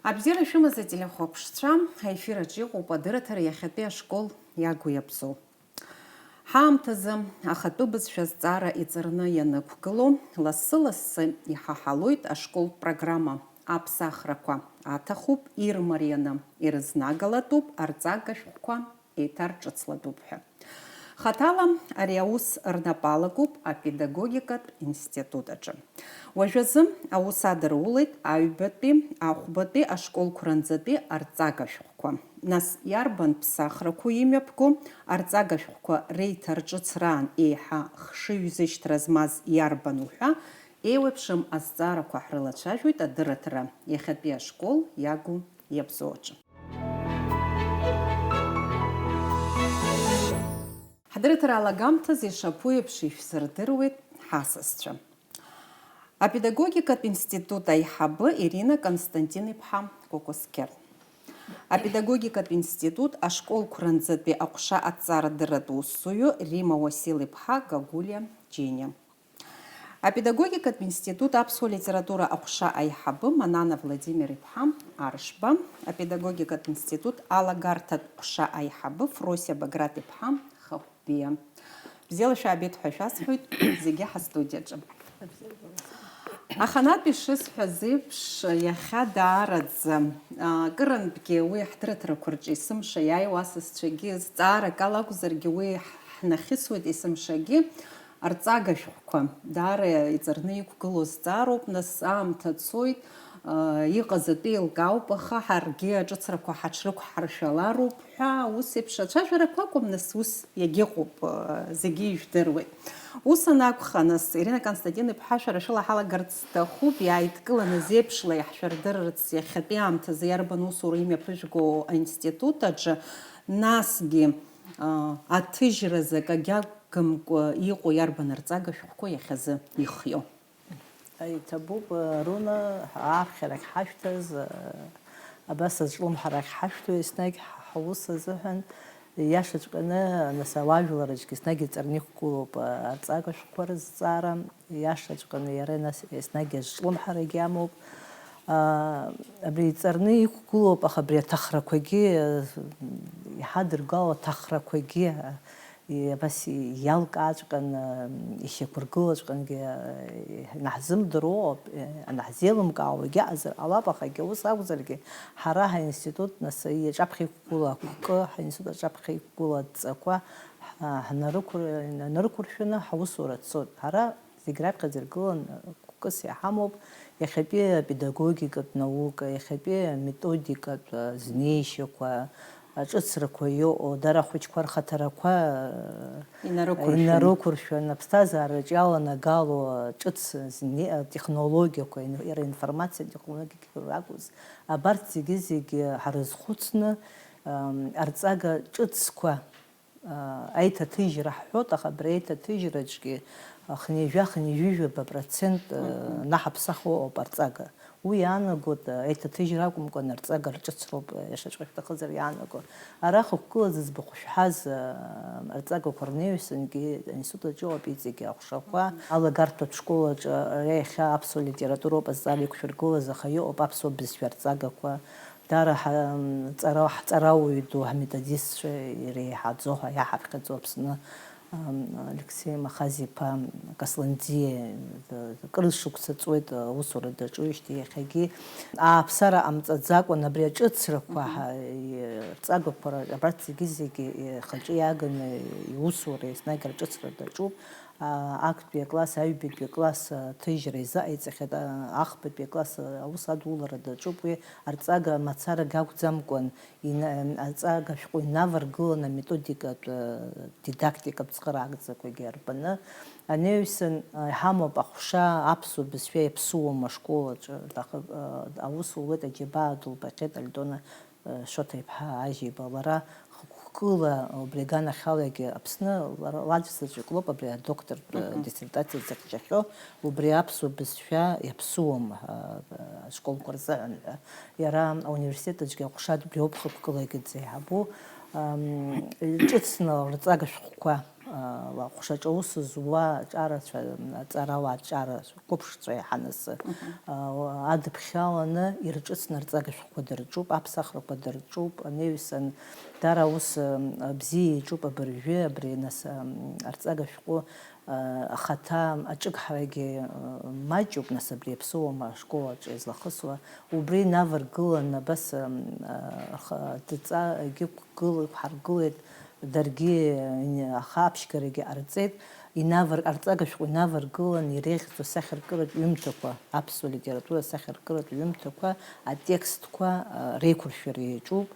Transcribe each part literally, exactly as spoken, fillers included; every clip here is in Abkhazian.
Абзиара шәымаз, ателехәаԥшцәа, аефир аҿы иҟоуп адырраҭара иахьатәи ашкол иагу иабзоу. Ҳаамҭазы ахатәы бызшәа азҵаара иҵарны ианықәгылоу, лассы-лассы иҳаҳалоит ашколтә программа, аԥсахрақәа аҭахуп ирмарианы, ирызнагалатәуп арҵага шәҟәқәа еиҭарҿыцлатәуп ҳәа. Хаҭала ари аус рнапы алакуп апедагогикатә институт аҿы. Уажәазы аус адырулеит аҩбатәи, ахәбатәи ашколқәа рынӡатәи арҵага шәҟәқәа. Нас иарбан ԥсахрақәоу имҩаԥго, арҵага шәҟәқәа реиҭарҿыцраан еиҳа хшыҩзышьҭра змаз иарбан уҳәа, еиуеиԥшым азҵаарақәа ҳрылацәажәоит адырраҭара иахьатәи ашкол иагу иабзоу аҿы. Ҳдырраҭара алагамҭазы ишаԥу еиԥш ишәзырдыруеит ҳасасцәа. Апедагогикатә институт аиҳабы Ирина Константин-иԥҳа Кәакәасқьар. Апедагогикатә институт ашколқәа рынӡатәи аҟәша аҭҵаарадырратә усзуҩы Рима Уасил-иԥҳа Гагулиа Џьениа. Апедагогикатә институт аԥсуа литература аҟәша аиҳабы Манана Владимир-иԥҳа Аршба, апедагогикатә институт алагарҭатә ҟәша аиҳабы Фросиа Баграт-иԥҳа Хахәбиа. Бзиала шәаабеит ҳәа шәасҳәоит зегьы ҳастудиаҿы. Аханатә ишысҳәаз еиԥш, иахьа даараӡа, а, акырынтәгьы уи ҳдырраҭарақәа рҿы есымша иааиуа асасцәагьы, зҵаарак ала акәзаргьы, уи ҳнахьысуеит есымшагьы. Арҵага шәҟәқәа даара иҵарны иқәгылоу зҵаароуп, нас аамҭа цоит, а, иҟаз атәы еилкаауп, аха ҳаргьы аҿыцрақәа ҳаҽрықәҳаршәалароуп ҳәа, ус еиԥш ацәажәарақәа акәым, нас ус иагьыҟоуп, а, зегьы ижәдыруеит. Ус анакәха, нас, Ирина Константин-иԥҳа, шәара шәыла ҳалагарц сҭахуп, иааидкыланы зеиԥшла иаҳшәырдырырц иахьатәи аамҭазы иарбан усура имҩаԥыжәго аинститут аҿы, насгьы, а, аҭыжьразы акагьы агымкәа иҟоу иарбан арҵага шәҟәқәа иахьазы ихиоу? Иҭабуп, Руна, ааԥхьарахь ҳашәҭаз, абас азҿлымҳарахь ҳашәҭо еснагь ҳ-, ҳаус азыҳәан, иашаҵәҟьаны, нас, ауаажәларраҿгьы еснагь иҵарны иқәгылоуп арҵага шәҟәқәа рызҵаара, иашаҵәҟьаны иара, нас, еснагь азҿлымҳарагьы амоуп. А, абри иҵарны иқәгылоуп, аха абри аҭахрақәагьы, иҳадыргало аҭахрақәагьы, И-, абас иалкааҵәҟьан, ишьақәыргылаҵәҟьангьы, инаҳзымдыруа ыҟоуп, анаҳзеилымкаауагьы аҟазар ҟалап, аха егьа ус акәзаргьы, ҳара ҳаинститут, нас, аҿаԥхьа иқәгылоу ақәкы, ҳаинститут аҿаԥхьа иқәгылоу адҵақәа ҳ-, ҳнарықәыр-, инарықәыршәаны ҳаусура цоит. Ҳара зегь раԥхьаӡа иргылан, қәкыс иҳамоуп, иахьатәи апедагогикатә наука, иахьатәи аметодикатә, а, знеишьақәа, аҿыцрақәа иоуа, дара ахәыҷқәа рхаҭарақәа, а, инарықәыршәаны, инарықәыршәаны, аԥсҭазаараҿ иаланагало ҿыц зне-, атехнологиақәа, ин-, иара информациатә технологиақәа ракәыз, абарҭ зегьы-зегьы ҳарызхәыцны, ам, арҵага ҿыцқәа Аиҭаҭыжьра ҳҳәоит, аха абри аиҭаҭыжьраҿгьы хынҩажәа-хынҩажәижәаба процент, э, Мгм. наҳаԥсахуа ыҟоуп арҵага. Уи иаанагоит, э, аиҭаҭыжьра акәымкәан, арҵага рҿыцроуп, э, иашаҵәҟьа шәҭахызар иаанаго. Ара хықәкыла зыӡбахә шәҳәаз, э, арҵагақәа рнаҩсангьы аинститут аҿы ыҟоуп иҵегьы аҟәшақәа. Мгм. Алагарҭатә школаҿы, э, иахьа аԥсуа литературоуп азҵаара иқәшәыргылаз, аха иҟоуп аԥсуа бызшәа арҵагақәа. Дара ҳа-, ҵара, ҳҵарауаҩ ду, ҳметодистцәа иреиҳаӡоу ҳәа иаҳаԥхьаӡоу Аԥсны, ам, Алексеи Махаз-иԥа Касланӡиа, д-, кыр шықәса ҵуеит, аусура даҿуижьҭеи иахьагьы ааԥсара ҟамҵаӡакәан абри аҿыцрақәа Мгм. ҳа-, и-, рҵагақәа ра-, абарҭ зегьы-зегьы ихаҿы иааганы иусура еснагь аҿыцра даҿуп. А, актәи акласс, аҩбатәи акласс, а, ҭыжьра изаҟаиҵахьеит, а, ахԥатәи акласс, а, аус адулара даҿуп, уи арҵага мацарагь акәӡамкәан, ина-, арҵага шәҟәы инаваргыланы аметодикатә, а, дидактикатә цхыраагӡақәагьы арбаны. Анаҩсан, а, иҳамоуп аҟәша аԥсуа бызшәа иаԥсуам ашкол аҿы, аха, а, аус луеит аџьабаа ду лбахьеит Альдона Шоҭа-иԥҳа Ажьиба, лара хықәкыла убри аганахьалагьы Аԥсны лара лаҵәца заҵәык лоуп абри адоктортә Мгм. диссертациа дзыхьчахьоу, убри аԥсуа бызшәа иаԥсуам, а, ашколқәа рзыҳәан ҳәа. Иара ауниверситет аҿгьы аҟәша убриоуп хықәкылагьы дзеиҳабу, ам, ҿыцны рҵага шәҟәқәа, а, ла ҟәшаҿа аус зуа аҿарацәа, аҵарауаа, аҿара қәыԥшцәа иаҳа нас, а, адыԥхьаланы ирҿыцны арҵага шәҟәқәа дырҿуп, аԥсахрақәа дырҿуп, анеҩсан дара аус, а, бзиа иаҿуп абыржәы, абри нас, а, арҵага шәҟәы, а, ахаҭа аҿыгҳарагьы, а, маҷуп, нас абри аԥсыуама ашкол аҿы излахысуа, убри инаваргылан абас, а, а, аха-, адҵа егьықәгыл-, ықәҳаргылеит, даргьы, аха аԥшьгарагьы ҟарҵеит, инавар-, арҵага шәҟәы инаваргылан иреиӷьӡоу асахьаркыратә ҩымҭақәа, аԥсуа литература асахьаркыратә ҩымҭақәа, атекстқәа, а, реиқәыршәара иаҿуп.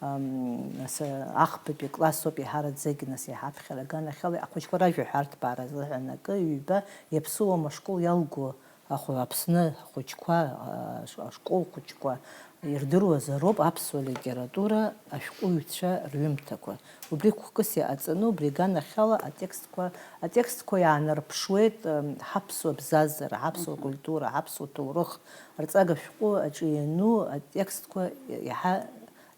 Ам, нас, а, ахԥатәи акласс ауп еиҳараӡагьы, нас, иаҳа аԥхьара аганахьала ахәыҷқәа ражәа ҳәа арҭбаара азыҳәан акы, ҩба, иаԥсыуам ашкол иалго ахә-, Аԥсны ахәыҷқәа, а, аш-, ашкол хәыҷқәа ирдыруазароуп аԥсуа литература ашәҟәыҩҩцәа рҩымҭақәа. Убри хәкыс иҟаҵаны, убри аганахьала атекстқәа, атекстқәа иаанарԥшуеит, ам, ҳаԥсуа бзазара, ҳаԥсуа Мгм. культура, ҳаԥсуа ҭоурых, арҵага шәҟәы аҿы иану атекстқәа иаҳа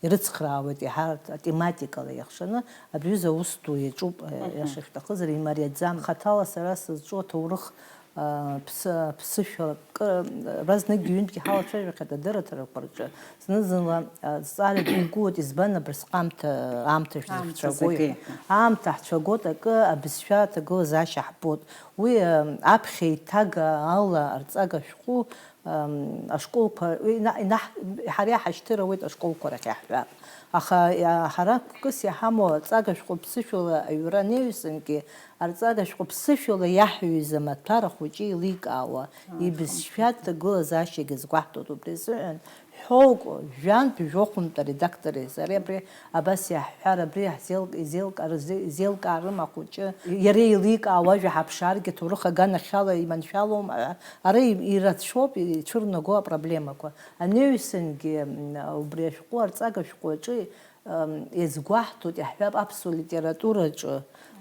ирыцхраауеит, иаҳа атематикала иахшаны, абри аҩыза аус ду иаҿуп, Мгм. иаша шәҭахызар, имариаӡам. Хаҭала сара сызҿу аҭоурых, а, ԥсы-, ԥсышәала акы, разнык ҩынтәгьы ҳалацәажәахьеит адырраҭарақәа рҿы. Зны-зынла, а, зҵаарагьы угәыуеит, избан абырсҟамҭа аамҭа Аамҭа шәзыхцәагои? зегьы. Аамҭа ҳцәагоит акы, абызшәа аҭагылазаашьа ҳбоит. Уи, а, аԥхьа иҭага ала арҵага шәҟәы, ам, ашколқәа, уи ина-, инаҳ-, ҳара иҳашьҭыр ауеит ашколқәа рахь иаҳҳәап. Аха, иа-, ҳара хәкыс иҳамоу арҵага шәҟәы ԥсышәала аҩра анаҩсангьы, арҵага шәҟәы ԥсышәала иаҳҩыз амаҭәар ахәыҷы еиликаауа, Ааи. ибызшәа аҭагылазаашьагьы азгәаҳҭоит. Убри азыҳәан ҳәоук, жәантә, жәохәынтә аредактори сареи абри абас иаҳҳәар, абри иаҳзеилк-, изеилкаар-, изеилкаарым ахәыҷы, иара еиликаауа ажәа ҳаԥшааргьы, аҭоурых аганахьала иманшәалоума ҳәа, ара и-, ирацәоуп ицәырнаго апроблемақәа. Анаҩсангьы, м, убри ашәҟәы, арҵага шәҟәы аҿы, м, иазгәаҳҭоит, иаҳҳәап, аԥсуа литератураҿы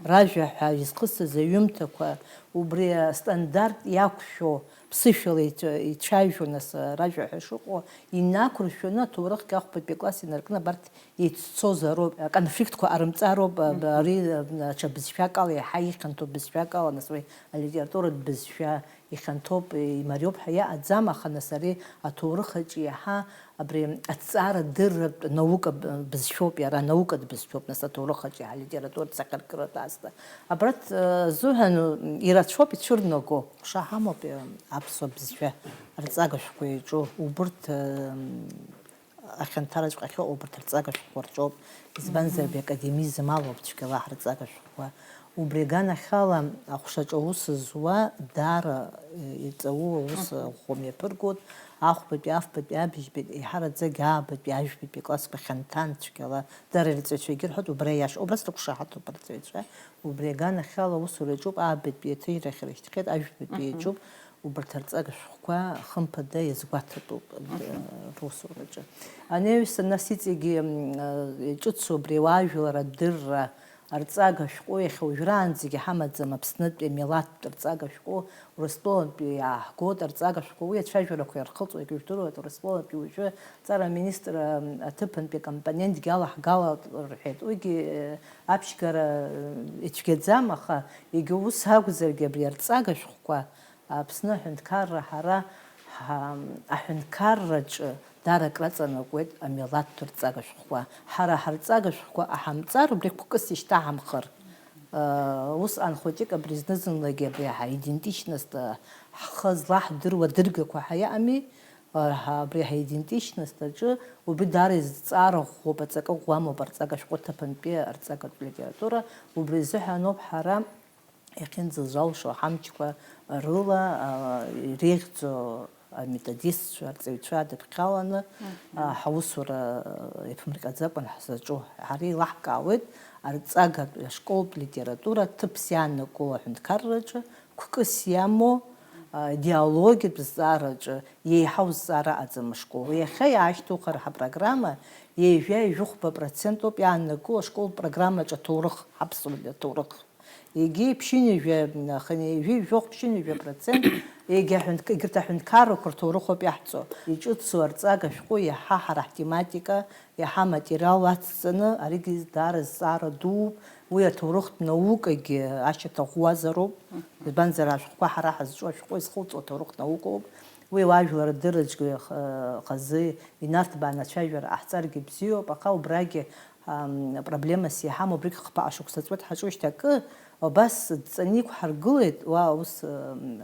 ражәа ҳәа изхысыз аҩымҭақәа, убри астандарт иақәшәо, ԥсышәала ицәа-, ицәажәо, нас, ражәа ҳәа шыҟоу инақәыршәаны аҭоурыхгьы ахәбатәи акласс инаркны абарҭ еиццозароуп, аконфликтқәа ҟарымҵароуп, а, Мгм. ари, а, ҽа бызшәак ала, иаҳа ихьанҭоу бызшәак ала, нас уи алитературатә бызшәа ихьанҭоуп, имариоуп ҳәа иаҟаӡам, аха нас ари аҭоурых аҿы иаҳа абри аҭҵаарадырратә наука б-, бызшәоуп, иара наукатә бызшәоуп, нас аҭоурых аҿы иаҳа алитературатә сахьаркыратә аасҭа. Абарҭ, а, зуҳәан, ирацәоуп ицәырнаго. Ҟәша ҳамоуп, а, аԥсуа бызшәа рҵага шәҟәы иаҿу, убырҭ, а, ахьанҭараҵәҟьа ахьыҟоу убарҭ рҵага шәҟәқәа рҿоуп. Избанзар, Мгм. абри академизм алоуп цәгьала ҳрҵага шәҟәқәа. Убри аганахьала аҟәшаҿы аус зуа даара, э, иҵауу аус Мгм. ӷәӷәа мҩаԥыргоит. Ахәбатәи, афбатәи, абыжьбатәи, еиҳараӡак аабатәи, ажәбатәи классқәа хьанҭан цәгьала. Дара ирҵаҩцәагьы рҳәоит, убра иаша, убра срықәшаҳаҭуп арҵаҩцәа. Убри аганахьала аусура иаҿуп, аабатәи аҭыжьрахь ирышьҭхьеит, ажәбатәи Мгм. иаҿуп. Убарҭ арҵага шәҟәқәа, хымԥада, иазгәаҭатәуп, Мгм. русураҿы. Анаҩсан, нас, иҵегьы, м, иҿыцу абри ауаажәлар адырра арҵага шәҟәы иахьа уажәраанӡагьы ҳамаӡам, Аԥснытәи амилаҭтә арҵага шәҟәы, Урыстәылантәи иааҳгоит арҵага шәҟәы, уи ацәажәарақәа иархылҵуа, егьа жәдыруеит, Урыстәылантәи уажәы аҵара аминистр, м, аҭыԥантәи акомпонентгьы алаҳгалап рҳәеит. Уигьы, э, аԥшьгара, э, ицәгьаӡам, аха егьа ус акәзаргьы абри арҵага шәҟәқәа Аԥсны аҳәынҭқарра ҳара ҳа-, аҳәынҭқарраҿы даара акраҵанакуеит амилаҭтә рҵага шәҟәқәа. Ҳара ҳарҵага шәҟәқәа ҟаҳамҵар, убри хәкыс ишьҭаҳамхыр. Усҟан хәыҷык абри зны-зынлагьы абри ҳаидентичность ҳхы злаҳдыруа дыргақәа ҳәа иҟами, ҳа-, абри ҳаидентичность аҿы убри даара изҵаара ӷәӷәоуп, аҵакы ӷәӷәа амоуп арҵага шәҟәы аҭыԥантәи арҵагатә литература, убри азыҳәаноуп ҳара иахьынӡазалшо ҳамчқәа рыла, а, иреиӷьӡоу аметодистцәа, арҵаҩцәа адыԥхьаланы, Мгм. а, ҳаусура, а, иаԥмырҟьаӡакәан ҳзаҿу. Ҳара еилаҳкаауеит арҵагатә ашколтә литература ҭыԥс иааннакыло аҳәынҭқарраҿы, хәкыс иамоу, а, идеологиатә зҵаараҿы еиҳау зҵаара аҟаӡам ашкол. Иахьа иаашьҭухыр ҳапрограмма, ҩажәа ҩажәихәба процент ауп иааннакыло ашколтә программаҿы аҭоурых, ҳаԥсуа аҭоурых. Егьи ԥшьынҩажәа, аха ҩажәи жәохә ԥшьынҩажәа процент, егьи аҳәынҭ-, егьырҭ аҳәынҭқаррақәа рҭоурых ауп иаҳҵо. Иҿыцу арҵага шәҟәы иаҳа ҳара ҳтематика, иаҳа аматериал ацҵаны, аригьы даара зҵаара дууп, Уи аҭоурыхтә наукагьы ашьаҭа ӷәӷәазароуп, избанзар, ашәҟәқәа ҳара ҳазҿу ашәҟәы изхылҵуа аҭоурыхтә наукоуп. Уи ауаажәлар рдырраҿгьы х-, хазы инарҭбааны ацәажәара ҟаҳҵаргьы бзиоуп, аха убрагьы, ам, проблемас иҳамоу, убригь хԥа ашықәса ҵуеит ҳаҿушьҭа акы, убас дҵаны иқәҳаргылеит, уа ус, ам,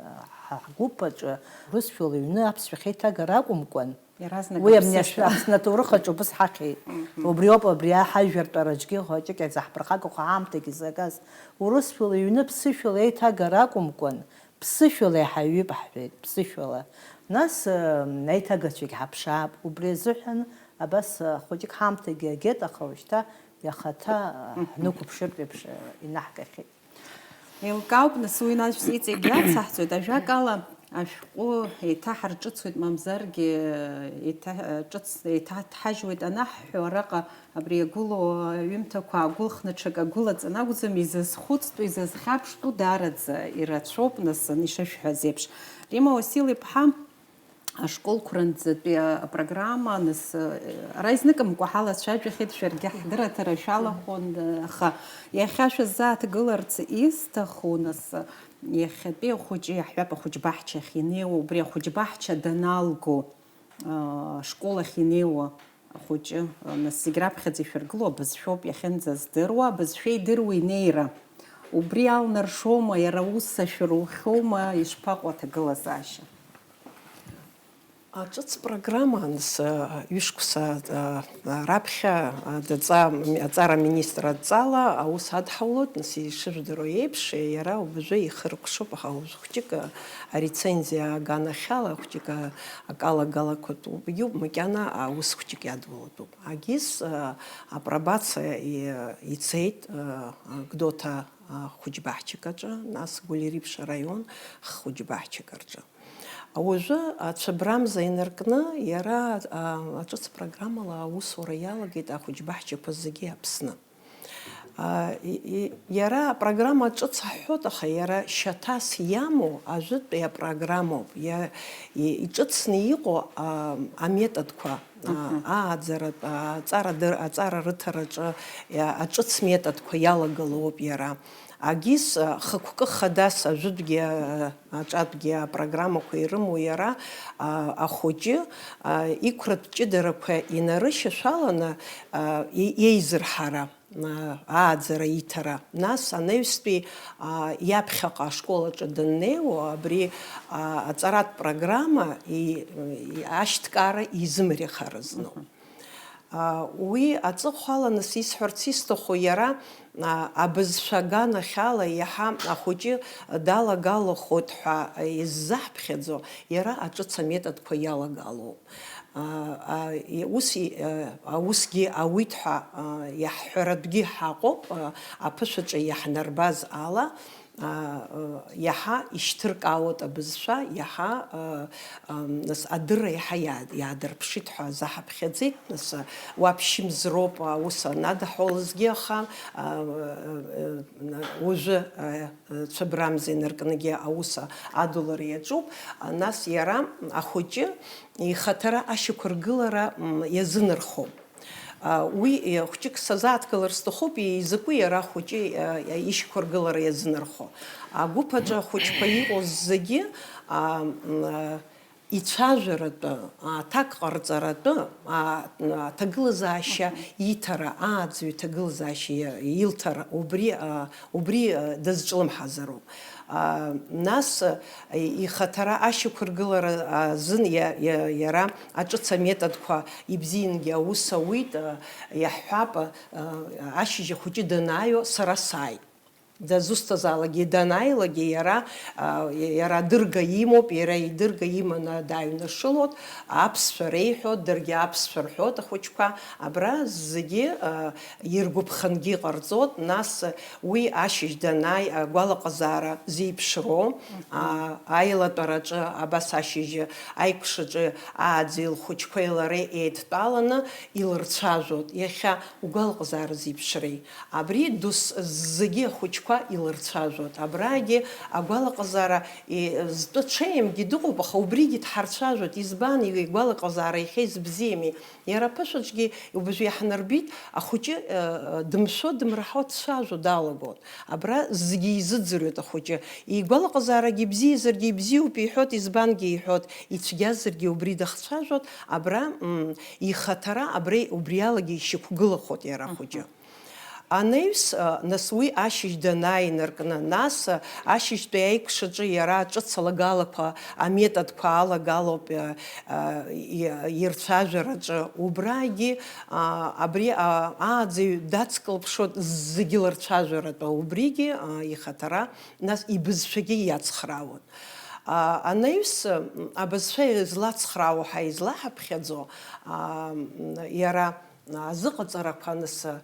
ҳа ҳгәыԥ аҿы Урысшәала аҩны аԥсшәа ахьеиҭагара акәымкәан, Иаразнак уи аԥсы амни ашәы. Аԥсны аҭоурых аҿы убыс ҳахьеит. Мгм. Убриоуп, абри аҳажәлар тәараҿгьы хәыҷык иазаҳԥырхагахо ҳаамҭагьы згаз. Урысшәала иҩны ԥсышәала еиҭагара акәымкәан, ԥсышәала иҳаҩып ҳҳәеит, ԥсышәала. Нас, ы, аиҭагацәагь ҳаԥшаап. Убри азыҳәан абас, ы, хәыҷык ҳаамҭагьы агеит, аха уажәшьҭа иахаҭа, ы, Мгм. ҳнықәыԥшыртә еиԥш, ы, инаҳгахьеит. Еилкаауп, нас, уи нас иҵегь иацаҳҵоит. Ажәакала, ашәҟәы еиҭаҳарҿыцуеит, мамзаргьы еиҭа-, ҿыц-, еиҭаҳажьуеит анаҳҳәо, араҟа абри иагәылоу аҩымҭақәа аагәылхны ҽак агәылаҵан акәӡам, изазхәыцтәу, изазхьаԥштәу даараӡа ирацәоуп, нас, ишышәҳәаз еиԥш. Римма Уасил-иԥҳа, ашколқәа рынӡатәи апрограмма, нас, ара изныкымкәа ҳалацәажәахьеит, шәаргьы ҳдырраҭара шәалахәын, аха иахьа шәазааҭгыларц исҭаху, нас, иахьатәи ахәыҷы, иаҳҳәап, ахәыҷбаҳча ахь инеиуа, убри ахәыҷбаҳча даналго, ашкол ахь инеиуа ахәыҷы, нас, зегь раԥхьаӡа ишәыргыло абызшәоуп иахьынӡаздыруа, абызшәа идыруа инеира. Убри алнаршома, иара ус ашәа рухьоума, ишԥаҟоу аҭагылазаашьа? Аҿыц программа анс, ҩышықәса, а, раԥхьа, а, адҵа-, аҵара аминистр адҵала аус адҳаулоит, нас, ишыжәдыруа еиԥш, иара уажәы ихыркәшоуп, аха уажә хәҷык, а, арецензиа аганахьала, хәҷык, а, акалагалақәа тәуп, иуб, макьана аус хәҷык иадулатәуп. Агьыс, а, апробациа и-, ицеит, а, Гәдоуҭа, а, хәыҷбаҳчак аҿы, нас Гәылрыԥшь араион хәыҷбаҳчак рҿы. Уажәы ацәыбрамза инаркны иара, а, аҿыц программала аусура иалагеит ахәыҷбаҳчақәа зегьы Аԥсны. А, и, и, иара апрограмма ҿыц аҳәот, аха иара шьаҭас иамоу ажәытәтәи апрограммоуп. Иа-, и, иҿыцны иҟоу, а, аметодқәа, а, Мгм. ааӡаратә, а, аҵара дыр-, аҵара рыҭараҿы, а, аҿыц методқәа иалагалоуп иара. Агьыс, а, хықәкы хадас ажәытәгьы, а, аҿатәгьы апрограммақәа ирымоу иара, а, ахәыҷы, а, иқәратә ҷыдарақәа инарышьашәаланы, а, и-, еизырҳара, а, ааӡара иҭара. Нас анаҩстәи, а, иаԥхьаҟа ашкол аҿы даннеиуа, абри, а, аҵаратә программа и-, и-, ашьҭкаара изымҩахаразноуп. Мгм. А, уи аҵыхәала, нас, исҳәарц исҭаху, иара, а, абызшәа аганахьала иаҳа ахәыҷы далагалахоит ҳәа иззаҳԥхьаӡо, иара аҿыц аметодқәа иалагалоуп. А, а, и-, ус и-, а, аусгьы ауит ҳәа, а, иаҳҳәаратәгьы ҳаҟоуп, а, аԥышәаҿы иаҳнарбаз ала, а, а, иаҳа ишьҭыркаауеит абызшәа, иаҳа, а, а, нас, адырра иаҳа иаа-, иаадырԥшит ҳәа заҳаԥхьаӡеит, нас, а, уа ԥшьымз роуп аус анадаҳәалазгьы, аха, а, а, а, уажәы, а, цәыбрамза инаркныгьы аус адулара иаҿуп, а, нас иара ахәыҷы ихаҭара ашьақәыргылара, м, иазынархоуп. А, уи, э, хәҷык сазааҭгылар сҭахуп, изакәи иара ахәыҷы, э, ишьақәыргылара иазынархо. Агәыԥ аҿы ахәыҷқәа иҟоу зегьы, а, м, а, ицәажәаратәы, аҭак ҟарҵаратәы, а, аҭагылазаашьа Мгм. иҭара, ааӡаҩ иҭагылазаашьа илҭара, убри, а, убри, а, дазҿлымҳазароуп. А, нас, а, ихаҭара ашьақәыргылара азын иа-, иа-, иара аҿыц аметодқәа ибзиангьы аус ауит, а, иаҳҳәап, а, ашьыжь ахәыҷы данааио, сара сааит. Дызусҭазаалакгьы данааилакгьы иара, а, иара адырга имоуп, иара идырга иманы дааҩнашылоит, аԥсшәа реиҳәоит, даргьы аԥсшәа рҳәоит ахәыҷқәа, абра зегьы, а, иргәаԥхангьы ҟарҵоит, нас уи ашьыжь данааи агәалаҟазаара зеиԥшроу, а, аилатәараҿы абас ашьыжь аикәшаҿы ааӡаҩ лхәыҷқәеи лареи еидтәаланы илырцәажәоит. Иахьа угәалаҟазаара зеиԥшреи? Абри дос-, зегьы ахәыҷқәа илырцәажәоит. Абрагьы агәалаҟазаара, и-, зтәы ҽеимгьы дыҟоуп, аха убригьы дҳарцәажәоит. Избан, игәалаҟазаара ихьеи зыбзиами? Иара аԥышәаҿгьы убжа иаҳнарбеит, ахәыҷы, э, дымшәо, дымраҳо дцәажәо далагон. Абра зегьы изыӡырҩуеит ахәыҷы. Игәалаҟазаарагьы бзиазаргьы ибзиоуп иҳәоит, избангьы иҳәоит, ицәгьазаргьы убри дахцәажәоит, абра, м, ихаҭара абри, убриалагьы ишьақәгылахоит иара ахәыҷы. Анаҩс, а, нас уи ашьыжь данааинаркны, нас, а, ашьыжьтәи аикәшаҿы иара ҿыц алагалақәа, аметодқәа алагалоуп, а, а, и-, ирцәажәараҿы. Убрагьы, а, абри, а, ааӡаҩ дацклаԥшуеит зегьы лырцәажәаратәы. Убригьы, а, ихаҭара, нас ибызшәагьы иацхраауан. А, анаҩс, м, абызшәа излацхраауа ҳәа излаҳаԥхьаӡо, а, м, иара азыҟаҵарақәа аныс, а,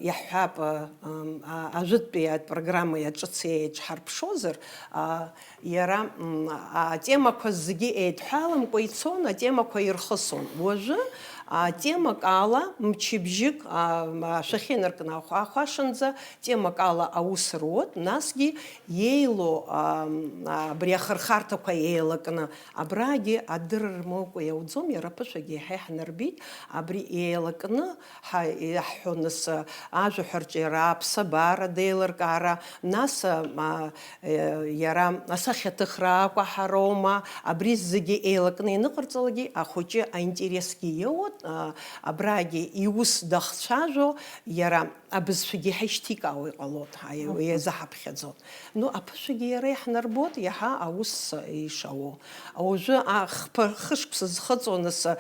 иаҳҳәап, а, м, а, ажәытәтәи апрограмма иаҿыц еиҿҳарԥшозар, а, иара, м, а, атемақәа зегьы еидҳәаламкәа ицон, атемақәа ирхысон. Уажәы, а, темак ала мчыбжьык, а, м, ашәахьы инаркны ахә-, ахәашанӡа темак ала аус руот, насгьы иеилоу, а, м, а, абри ахырхарҭақәа еилакны, абрагьы адырра рмоукәа иауӡом, иара аԥышәагьы иаҳа иаҳнарбеит, абри еилакны ҳа-, иаҳҳәо нас, а, ажәаҳәарҿиара, аԥсабара, деилыркаара, нас, а, ма, э, иара асахьаҭыхра акәаҳароума, абри зегьы еилакны ианыҟарҵалакгьы ахәыҷы аинтересгьы иоуеит, а, абрагьы иус дахцәажәо, иара абызшәагьы иаҳа ишьҭикаауа иҟалоит, ҳа-, Мгм. иазаҳаԥхьаӡоит. Ну, аԥышәагьы иара иаҳнарбоит, иаҳа аус ишауоу. Уажәы, а, хԥа-, хышықәса зхыҵуа нас, а,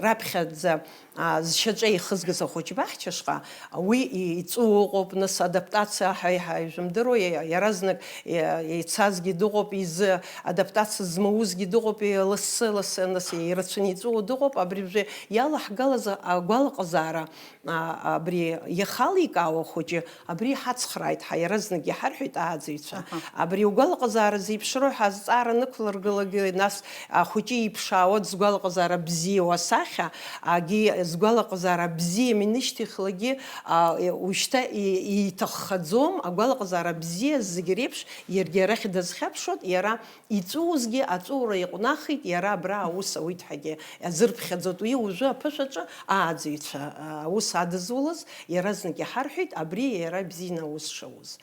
раԥхьаӡа, а, зшьаҿа ихызгаз ахәыҷбаҳча шҟа, уи и-, иҵуу ыҟоуп, нас адаптациа ҳәа иҳа-, ижәымдыруа, иа-, иаразнак, иа-, ицазгьы дыҟоуп, изы адаптациа змоузгьы дыҟоуп, и-, лассы-лассы, нас ирацәаны иҵуу дыҟоуп, абри бжеи иалаҳгалаз агәалаҟазаара, а, абри иахаликаауа хәыҷы, абри иҳацхрааит ҳа, иаразнак иҳарҳәеит ааӡаҩцәа. Аҳа. Абри угәалаҟазаара зеиԥшроу ҳәа азҵаара нықәлыргылагьы, нас ахәыҷы иԥшаауа згәалаҟазаара бзиоу асахьа, агьи згәалаҟазаара бзиам инышьҭихлакгьы, а, ушьҭа и-, иҭаххаӡом, агәалаҟазаара бзиа зегь реиԥш иаргьы арахь дазхьаԥшуеит, иара иҵәуозгьы аҵәуара иаҟәнахит, иара абра аус ауит ҳәагьы азырԥхьаӡоит. Уи уажәы аԥышәаҿы ааӡаҩцәа, а, аус адызулаз иаразнак иҳарҳәеит, абри иара ибзианы аус шауз.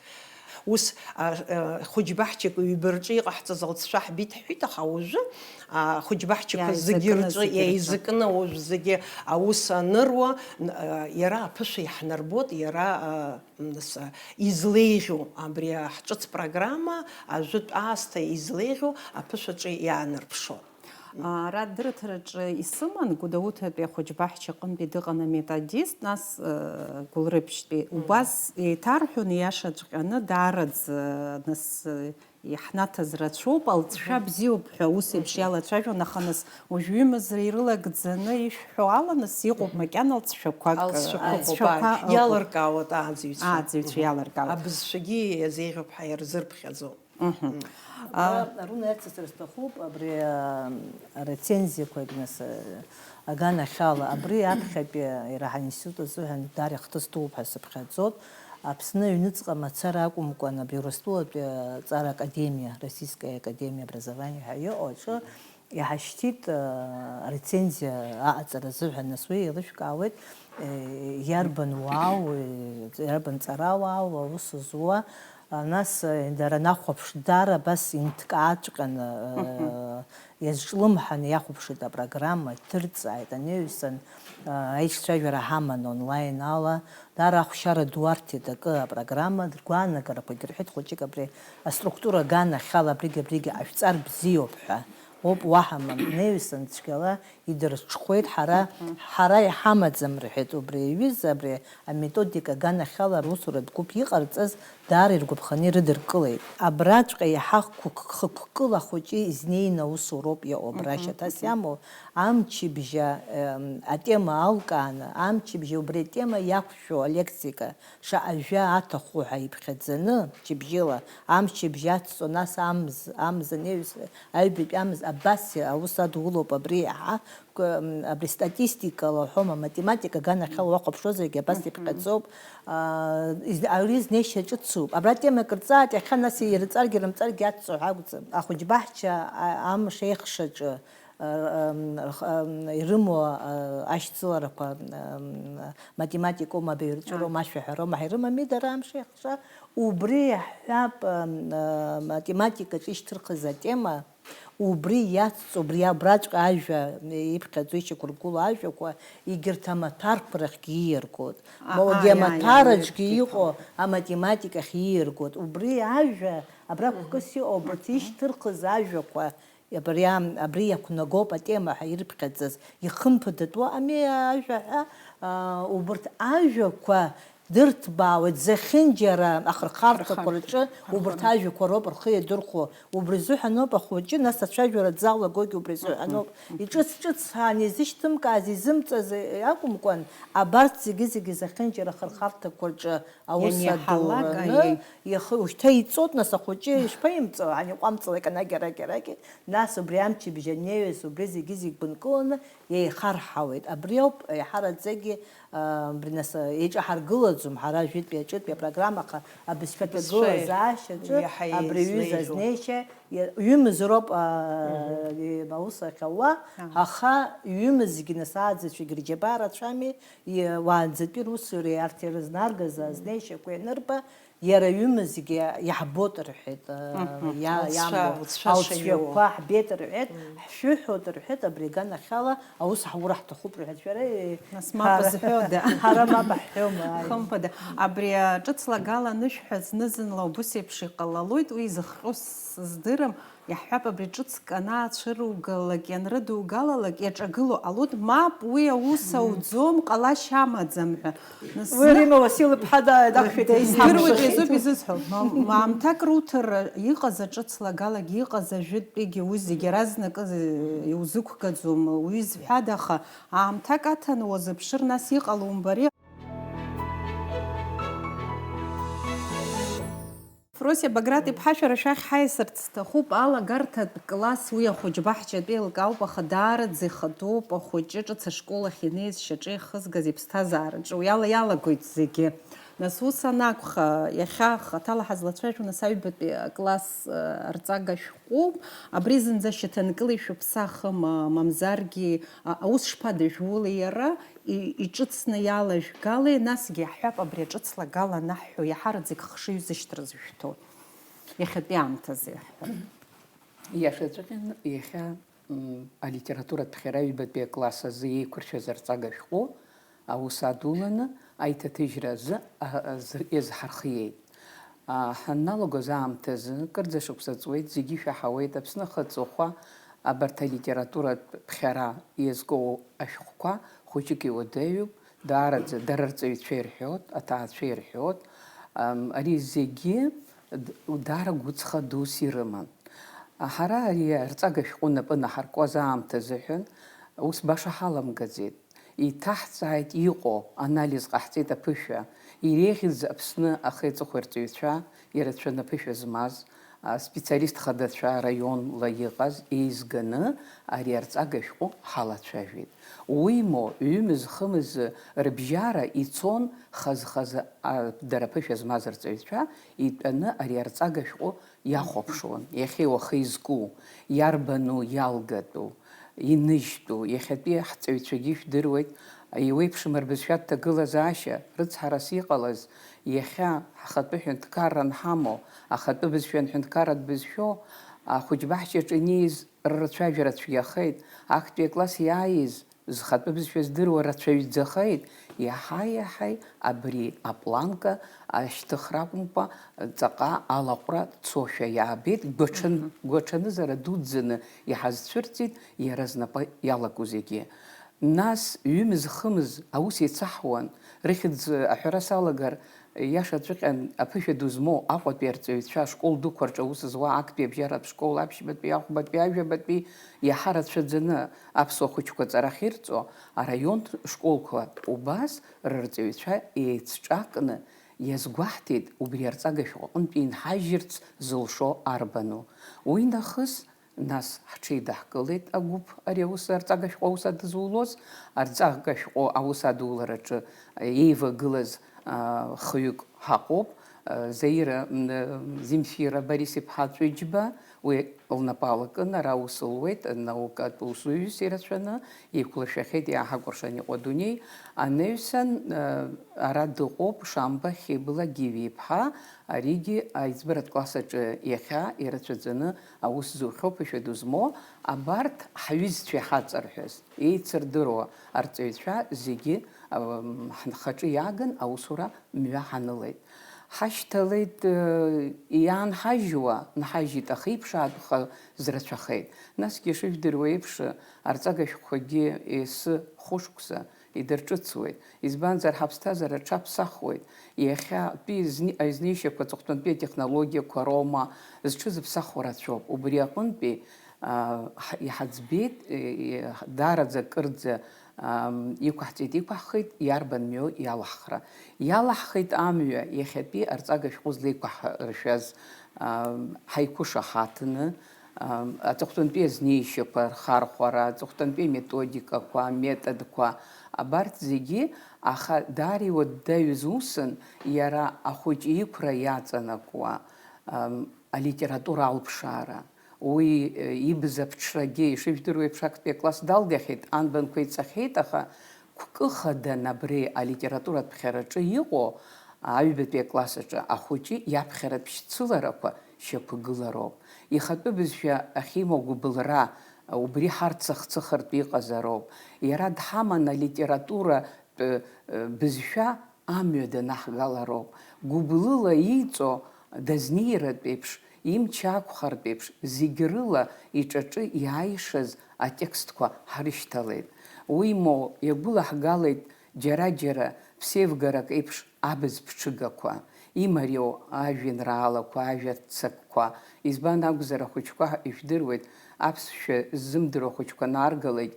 Ус, а, а, хәыҷбаҳчак ҩба рҿы иҟаҳҵаз алҵшәа ҳбеит ҳҳәеит, аха уажәы, а, хәыҷбаҳчақәа зегьы Иааизакны, рҿы зегьы рҿы. иааизакны уажә зегьы аус аныруа, н-, а, иара аԥышәа иаҳнарбоит, иара, а, Нас, а, излеиӷьу абри, а, ҳҿыц программа, ажәытә аасҭа излеиӷьу аԥышәаҿы иаанарԥшуа. Ара адырраҭараҿы исыман, Гәдоуҭатәи ахәыҷбаҳча аҟынтәи дыҟан аметодист, нас, э, Гәылрыԥшьтәи. Мгм. Убас еиҭарҳәон, ииашаҵәҟьаны, даараӡа, нас, э, иаҳнаҭаз рацәоуп, алҵшәа Мгм. бзиоуп ҳәа ус еиԥш Мгм. иалацәажәон, аха нас Уажә ҩымызра ирылагӡаны ишәҳәо ала, нас, иҟоуп макьана алҵшәақәак, Алҵшәақәа ыҟоуп, алҵшәақәа ааи, ыҟоуп. Иалыркаауеит ааӡаҩцәа. Ааӡаҩцәа Мгм. иалыркаауеит. Абызшәагьы иазеиӷьуп ҳәа ирзырԥхьаӡо. Мгм. Мм. А, Ара, Аруна иацысҵар сҭахуп, абри, а, арецензиақәагь, нас, а, аганахьала, абри аԥхьатәи, иара ҳаинститут азыҳәан даара ихҭыс ҭоуп ҳәа сыԥхьаӡоит. Аԥсны аҩныҵҟа мацара акәымкәан, абри Урыстәылатәи аҵара академиа, Российская академия образования ҳәа иҟоу аҿы Иҳашьҭит, э, арецензиа аҟаҵара азыҳәан, нас уи еилышәкаауеит, э, иарбан уаау, э, иарбан ҵарауаау аус зуа, а, нас, э, дара нахәаԥш, дара абас инҭкааҵәҟьаны, э, Мгм. иазҿлымҳаны иахәаԥшит апрограмма, иҭырҵааит, анаҩсан, э, аиҿцәажәара ҳаман онлайн ала, Даара ахәшьара ду арҭеит акы апрограмма, ргәаанагарақәагьы рҳәеит, хәыҷык абри аструктура аганахьала абригь-абригь ҟашәҵар бзиоуп ҳәа. Оуп, уаҳа мам, неҩсан цәгьала идырҽхәеит, ҳара, Мгм. ҳара иҳамаӡам, рҳәеит, убри аҩыза, абри аметодика аганахьала аусуратә гәыԥ иҟарҵаз даара иргәаԥханы ирыдыркылеит. Абраҵәҟьа иаҳа хықәк-, хықәкыла ахәыҷы изнеины аусуроуп иҟоу, абра Мгм, шьаҭас мгм. иамоу, Амчыбжьа, эм, атема алкааны, амчыбжьа убри атема иақәшәо алексика, шаҟа жәа аҭаху ҳәа иԥхьаӡаны, мчыбжьыла, амчыбжь ацҵо, нас амз, амз анаҩс, аҩбатәи амз, абас аус адулоуп абри иаҳа М, абри статистикала уҳәома, математика аганахьала уахәаԥшуазаргьы абас иԥҟьаӡоуп. Аа, из-, ари знеишьа ҿыцуп. Абра темак рҵааит, иахьа нас ирҵаргьы рымҵаргьы ацҵо ҳәа акәӡам. Ахәыҷбаҳча, а, амш еихшаҿы, а, ам, рх-, ам, ирымоу, а, ашьцыларақәа, ам, математикоума, абаҩрҵәыроума, ашәаҳәароума ҳәа ирымами дара амш еихша. Убри иаҳҳәап, ам, а, математикаҿы ишьҭырхыз атема, Убри иацҵо, убри абраҵәҟьа ажәа иԥхьаӡо, ишьақәыргылоу ажәақәа, егьырҭ амаҭәарқәа рахьгьы ииаргоит. Аҳа, Моугьы иа, иа, амаҭәараҿгьы иа, иҟоу аматематика ахь ииаргоит. Убри ажәа, абра хәкыс иҟоу, убарҭ ишьҭырхыз ажәақәа, абри ам-, абри иақәнагоуп атема ҳәа ирыԥхьаӡаз, ихымԥадатәу ами ажәа ҳәа, аа, убарҭ ажәақәа дырҭбаауеит, зехьынџьара ахырхарҭақәа рҿы убарҭ ажәақәа роуп рхы иадырхәо. Убри азыҳәаноуп ахәыҷы, нас ацәажәара дзалагогьы убри азыҳәаноуп. Иҿыц-ҿыцҳәаан изышьҭымкааз, изымҵаз акәымкәан, абарҭ зегьы-зегьы зехьынџьара ахырхарҭақәа рҿы аус адураны, иахьа уажәшьҭа иҵоит, нас ахәыҷы ишԥаимҵо, ан иҟәамҵлак анагьарагьарагьы, нас убри амчыбжь анеиҩыз, убри зегьы-зегь бынкыланы, Еихарҳауеит. Абри ауп, еиҳараӡагьы, а, абри нас, а, еиҿаҳаргылаӡом ҳара ажәытәи аҿытәи апрограмма, аха абызшәа ҭагылазаашьаҿы абри аҩыза азнеишьа, иа-, ҩымыз роуп, а, и-, аус ахьауа, аха ҩымызгьы нас ааӡацәагьы рџьабаа рацәами, и-, уаанӡатәи русуреи арҭ ирызнаргаз азнеишьақәа ианырба, Иара ҩымызгьы иаҳбоит рҳәеит, иа-, иамбо, алҵшәақәа ҳбеит рҳәеит, ҳшәыҳәоит рҳәеит, абри аганахьала аус ҳаура ҳҭахуп рҳәеит, шәара, нас мап ҳара, зҳәода? Ҳара мап ҳҳәом, ааи. Хымԥада, абри аҿыц лагала анышәҳәа зны-зынла убыс еиԥш иҟалалоит, уи изыхҟьо сыздырам, Иаҳҳәап, абри ҿыцк анаацәыругалак, ианрыдугалалак, иаҿагыло ҟалоит, мап, уи аус ауӡом, ҟалашьа амаӡам ҳәа. Нас уи зны Римма Уасил-иԥҳа да-, дақәшәеит, издыруеит, иазоуп изысҳәо. Ма-, ма-, аамҭак руҭар иҟаз аҿыц лагалагьы, иҟаз ажәытәтәигьы, уи зегь иаразнакы иузықәгаӡом, уи зҳәада, аха аамҭак аҭаны уазыԥшыр, нас иҟало умбари. Фросиа Баграт-иԥҳа, шәара шәахь ҳаиасырц сҭахуп, алагарҭатә класс, уи ахәыҷбаҳчатәи еилкаауп, аха даараӡа ихатәоуп ахәыҷы ҿыц ашкол ахь инеиз, шьаҿа ихызгаз иԥсҭазаараҿы, уи ала иалагоит зегьы. Нас ус анакәха, иахьа хаҭала ҳазлацәажәо, нас аҩбатәи акласс, э, арҵага шәҟәуп, абри зынӡа шьаҭанкыла ишәыԥсахыма, мамзаргьы, а-, аус шԥадажәули иара? И-, иҿыцны иалажәгалеи, насгьы иаҳҳәап, абри аҿыц лагала анаҳҳәо, иаҳараӡак хшыҩ зышьҭра зышәҭоу, иахьатәи аамҭазы иаҳҳәап. Иашаҵәҟьаны, иахьа, м, алитературатә ԥхьара ҩбатәи акласс азы еиқәыршәаз арҵага шәҟәы аус адуланы аиҭаҭыжьра азы, а, азы иазҳархиеит. А, ҳанналагоз аамҭазы, кырӡа шықәса ҵуеит, зегьы ишәаҳауеит, Аԥсны ахы аҵыхәа, абарҭ алитературатә ԥхьара иазку ашәҟәқәа хәыҷык иуадаҩуп, даараӡа дара рҵаҩцәа ирҳәоит, аҭаацәа ирҳәоит, ам, ари зегьы д-, даара гәыҵха дус ирыман. Ҳара ари арҵага шәҟәы напы наҳаркуаз аамҭазыҳәан ус баша ҳаламгаӡеит. Иҭаҳҵааит иҟоу, анализ ҟаҳҵеит аԥышәа, иреиӷьыз Аԥсны ахи аҵыхәеи рҵаҩцәа, ирацәаны аԥышәа змаз, а, специалист хадацәа араионла иҟаз еизганы ари арҵага шәҟәы ҳалацәажәеит. Уимоу, ҩымыз-хымыз рыбжьара ицон хаз-хазы, а, дара аԥышәа змаз рҵаҩцәа итәаны ари арҵага шәҟәы иахәаԥшуан, иахьеи уахеи изку, иарбану иалгатәу, иныжьтәу, иахьатәи ҳҵаҩцәагьы ижәдыруеит, еиуеиԥшым рбызшәа ҭагылазаашьа, рыцҳарас иҟалаз, иахьа ҳхатәы ҳәынҭқарра анҳамоу, ахатәы бызшәа анҳәынҭқарратә бызшәоу, ахәыҷбаҳчаҿы инеиз рырцәажәара цәгьахеит, актәи акласс иааиз, Зхатәы бызшәа здыруа рацәаҩӡахеит, иаҳа-иаҳаи абри апланка ашьҭыхра акәымкәа, ҵаҟа алаҟәра цошәа иаабеит, гәаҽан-, Мгм. гәаҽанызара дуӡӡаны иҳазцәырҵит иара знапы иалаку зегьы. Нас, ҩымыз-хымыз аус еицаҳуан, рыхьӡ аҳәара салагар, Иашаҵәҟьан, аԥышәа ду змоу Аҟәатәи арҵаҩцәа ашкол дуқәа рҿы аус зуа актәи абжьаратә школ аԥшьбатәи, ахәбатәи, ажәабатәи иаҳа рацәаӡаны аԥсуа хәыҷқәа аҵара ахьырҵо араионтә школқәа убас рырҵаҩцәа еицҿакны иазгәаҳҭеит убри арҵага шәҟәы аҟынтәи инҳажьырц зылшо арбану. Уи нахыс Нас ҳҽеидаҳкылеит агәыԥ ари аус, арҵага шәҟәы аус адызулоз, арҵага шәҟәы аус адулараҿы еивагылаз, а, хҩык ҳаҟоуп. А, Заира, м, Земфира Борис-иԥҳа Ҵәыџьба, уи лнапы алакын, ара аус луеит, наукатә усзуҩыс ирацәаны, еиқәлыршәахьеит иааҳакәыршан иҟоу адунеи. Анаҩсан, а, ара дыҟоуп Шамба Хьыбла Гиви-иԥҳа, аригьы аиҵбыратә класс аҿы иахьа ирацәаӡаны аус зухьоу, ԥышәа ду змоу, абарҭ ҳҩызцәа иҳаҵарҳәаз, еицырдыруа арҵаҩцәа зегьы, ам, ҳнхаҿы иааган аусура мҩа ҳанылеит. Ҳашьҭалеит, э, иаанҳажьуа, нҳажьит, аха иԥшаатәха зрацәахеит. Насгьы ишыжәдыруа еиԥш, арҵага шәҟәқәагьы ес хәышықәса идырҿыцуеит, избанзар, ҳаԥсҭазаара аҽаԥсахуеит. Иахьатәи зни-, азнеишьақәа аҵыхәтәантәи атехнологиақәа роума, зҽызыԥсахуа рацәоуп. Убри аҟынтәи, аа, ҳ-, иҳаӡбеит, е, е, даараӡа акырӡа, ам, иқәаҳҵеит, иқәаҳхеит, иарбан мҩоу иалаҳхра. Иалаҳхеит амҩа иахьатәи арҵага шәҟәы злеиқәаҳаршәаз, ам, ҳаиқәышаҳаҭны, ам, аҵыхәтәантәи азнеишьақәа рхархәара, аҵыхәтәантәи аметодикақәа, аметодқәа, абарҭ зегьы, аха даара иуадаҩыз усын иара ахәыҷы иқәра иаҵанакуа, ам, алитература алԥшаара. Уи, э, ибз аԥҽрагьы, ишыжәдыруа еиԥш, актәи акласс далгахьеит, анбанқәа иҵахьеит, аха Кәкы хаданы абри алитературатә ԥхьараҿы иҟоу аҩбатәи акласс аҿы ахәыҷы иаԥхьаратә шьцыларақәа шьақәгылароуп. Ихатәы бызшәа ахьимоу гәыбылра, убри ҳарцых-цыхыртә иҟазароуп. Иара дҳаман алитературатә, э, бызшәа амҩа данаҳгалароуп. Гәыблыла ииҵо дазнеиратә еиԥш, имч ақәхартә еиԥш, зегь рыла иҿаҿы иааишаз атекстқәа ҳрышьҭалеит. Уимоу, иагәылаҳгалеит џьара-џьара ԥсеивгарак еиԥш абз ԥҽыгақәа, имариоу ажәеинраалақәа, ажәа ццакқәа. Избан акәзар, ахәыҷқәа, ижәдыруеит, аԥсшәа ззымдыруа ахәыҷқәа нааргалеит,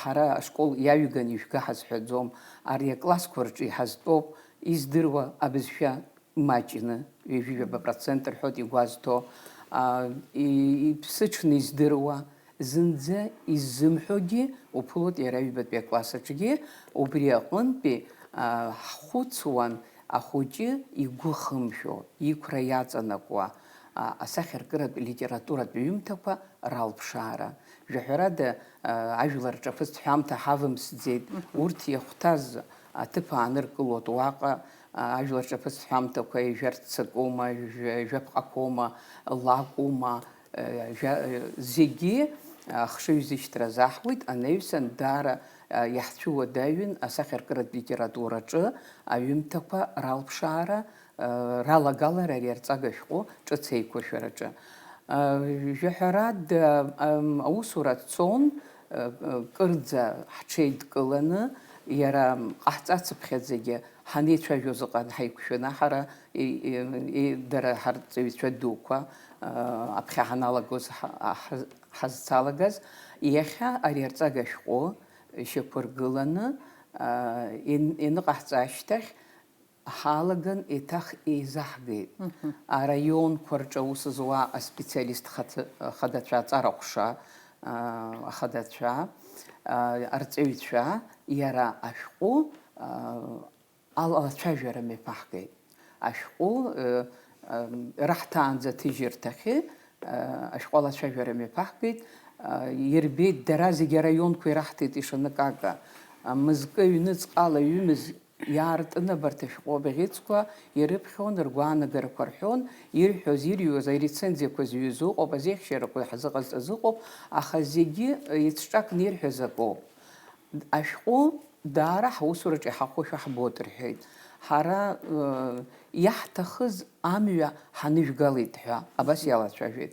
ҳара ашкол иаҩган ижәга ҳазҳәаӡом, ари аклассқәа рҿы иҳазтәоуп, издыруа абызшәа маҷны, ҩажәи жәаба процент рҳәоит игәазҭо, а, и-, иԥсыҽны издыруа, зынӡа иззымҳәогьы уԥылоит иара аҩбатәи акласс аҿгьы, убри аҟынтәи, а, ҳхәыцуан ахәыҷы игәы хымшәо, иқәра иаҵанакуа, а, асахьаркыратә литературатә ҩымҭақәа ралԥшаара. Жәаҳәарада, а, ажәлар рҿаԥыцтә ҳәамҭа ҳавымсӡеит, мгм, урҭ иахәҭаз аҭыԥ ааныркылоит уаҟа, а, ажәлар рҿаԥыцтә ҳәамҭақәа ижәарццакума, жәа-, жәаԥҟақәоума, лакәума, а, жәа-, зегьы ахшыҩзышьҭра азаҳуеит, анаҩсан даара, а, иаҳцәыуадаҩын асахьаркыратә литератураҿы аҩымҭақәа ралԥшаара, ралагалара ари арҵага шәҟәы ҿыц еиқәыршәараҿы. Жәаҳәарада, ам, аусура цон, кырӡа ҳҽеидкыланы, иара ҟаҳҵацыԥхьаӡагьы ҳанеицәажәоз ыҟан ҳаиқәшәаны, ҳара, и, и, и, дара ҳарҵаҩцәа дуқәа, а, аԥхьа ҳаналагоз ҳа-, ҳа-, ҳазцалагаз, иахьа ари арҵага шәҟәы шьақәыргыланы, а, ин-, ианыҟаҳҵа ашьҭахь, ҳалаган еиҭах еизаҳгеит. Мгм. Араионқәа рҿы аус зуа аспециалист хац-, хадацәа, аҵара ҟәша, а, ахадацәа, а, арҵаҩцәа, иара ашәҟәы, а, ал-, алацәажәара мҩаԥаҳгеит. Ашәҟәы, э, ам, раҳҭаанӡа аҭыжьырҭахьы, а, ашәҟәы алацәажәара мҩаԥаҳгеит, а, ирбеит, дара зегьы араионқәа ираҳҭеит ишаныкага. А, мызкы ҩныҵҟала ҩымыз Иаартны абарҭ ашәҟәы абӷьыцқәа ирыԥхьон, ргәаанагарақәа рҳәон, ирҳәоз, ирҩуаз, арецензиақәа зҩыз ыҟоуп, азеиӷьшьарақәа ҳзыҟазҵаз ыҟоуп, аха зегьы еицҿакны ирҳәаз акоуп. Ашәҟәы даара ҳусураҿы иҳахәошәа ҳбоит, рҳәеит. Ҳара, э, иаҳҭахыз амҩа ҳаныжәгалеит ҳәа, абас иалацәажәеит.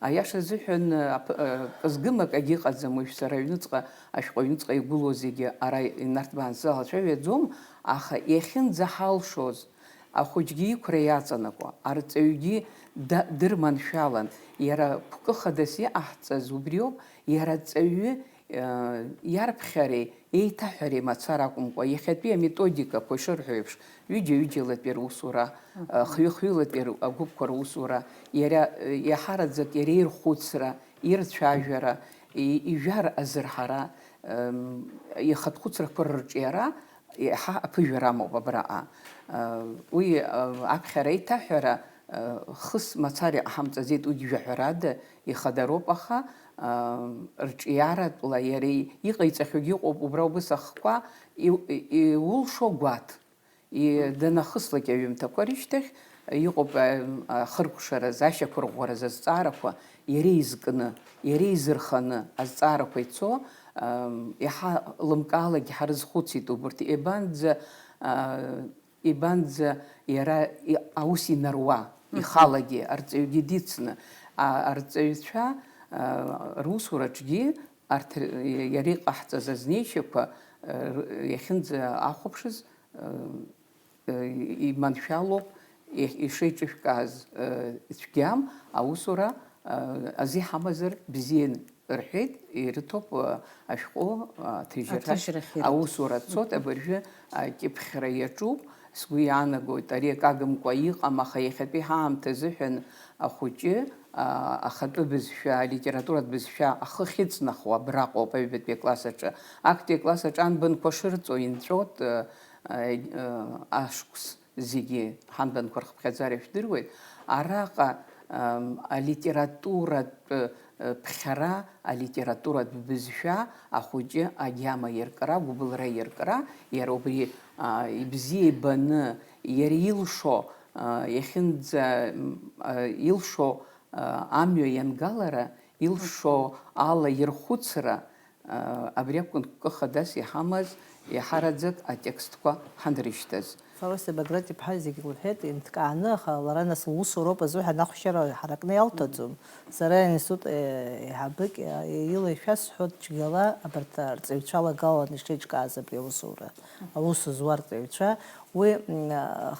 Аиаша азыҳәан, ап-, э, ҟызгым акагьы ыҟаӡам, уажә сара аҩныҵҟа, ашәҟәы аҩныҵҟа игылоу зегьы ара инарҭбаан сзалацәажәаӡом, аха иахьынӡаҳалшоз, ахәыҷгьы иқәра иаҵанакуа, арҵаҩгьы да-, дырманшәалан, иара қәкы хадас иҟаҳҵаз убриоуп, иара аҵаҩы, э, иарԥхьареи, еиҭаҳәареи мацара акәымкәа, иахьатәи аметодикақәа ишырҳәо еиԥш, ҩыџьа-ҩыџьалатәи русура, Мгм. хҩы-хҩылатәи р-, агәыԥқәа русура, иара, иаҳараӡак иара ирхәыцра, ирцәажәара, и-, ижәар азырҳара, м, ихатә хәыцрақәа рырҿиара, иаҳа аԥыжәара амоуп абраҟа. Уи, аԥхьара аиҭаҳәара, хыс мацара иҟаҳамҵаӡеит, уигь жәаҳәарада ихадароуп, аха, рҿиаратәла иара иҟаиҵахьоугьы ыҟоуп, убра убыс ахқәа иу-, иулшо гәаҭ. И-, данахыслак аҩымҭақәа рышьҭахь, иҟоуп, а, ахыркәшараз, ашьақәырӷәӷәараз азҵаарақәа иара изкны, иара изырханы азҵаарақәа ицо, ам, иаҳа лымкаалакь ҳарызхәыцит убырҭ, ебанӡа, а, ебанӡа иара и-, аус инаруа, Мгм. ихалагьы, арҵаҩгьы дицны, а, арҵаҩцәа, а, русураҿгьы арҭ р-, иара иҟаҳҵаз азнеишьақәа, а, р-, иахьынӡаахәаԥшыз, а, иманшәалоуп, ишеиҿышәкааз цәгьам, аусура азы иҳамазар бзиан, рҳәеит, ирыҭоуп ашәҟәы аҭыжьра. Аҭыжьрахь ирыҭ. Аусура цоит, абыржәы акьыԥхьра иаҿуп, сгәы иаанагоит, ари акы агымкәа иҟам, аха иахьатәи ҳаамҭа азыҳәан ахәыҷы, а, ахатәы бызшәа, алитературатә бызшәа ахы ахьыҵнахуа абраҟоуп, аҩбатәи акласс аҿы. Актәи акласс аҿы анбанқәа шырҵо инҵәот, а, а, ашықәс зегьы ҳанбанқәа рхыԥхьаӡара ишәдыруеит. Араҟа, ам, алитературатә, а, ԥхьара, алитературатә бызшәа ахәыҷы агьама иркра, агәыбылра иркра, иара убри, а, ибзиа ибаны, иара илшо, а, иахьынӡа, м, а, илшо, а, амҩа иангалара, илшо ала ирхәыцра, Абри акәын кәкы хадас иҳамаз, еиҳараӡак атекстқәа ҳанрышьҭаз. Фаросиа Баграт-иԥҳа зегь лҳәеит, инҭкааны, аха лара нас лусуроуп азыҳәан ахәшьара ҳаракны иалҭаӡом. Сара аинститут, е, еиҳабык, е, ила ишәасҳәоит, цәгьала абарҭ арҵаҩцәа лагаланы ишеиҿкааз абри аусура, аус зуа арҵаҩцәа. Уи, м,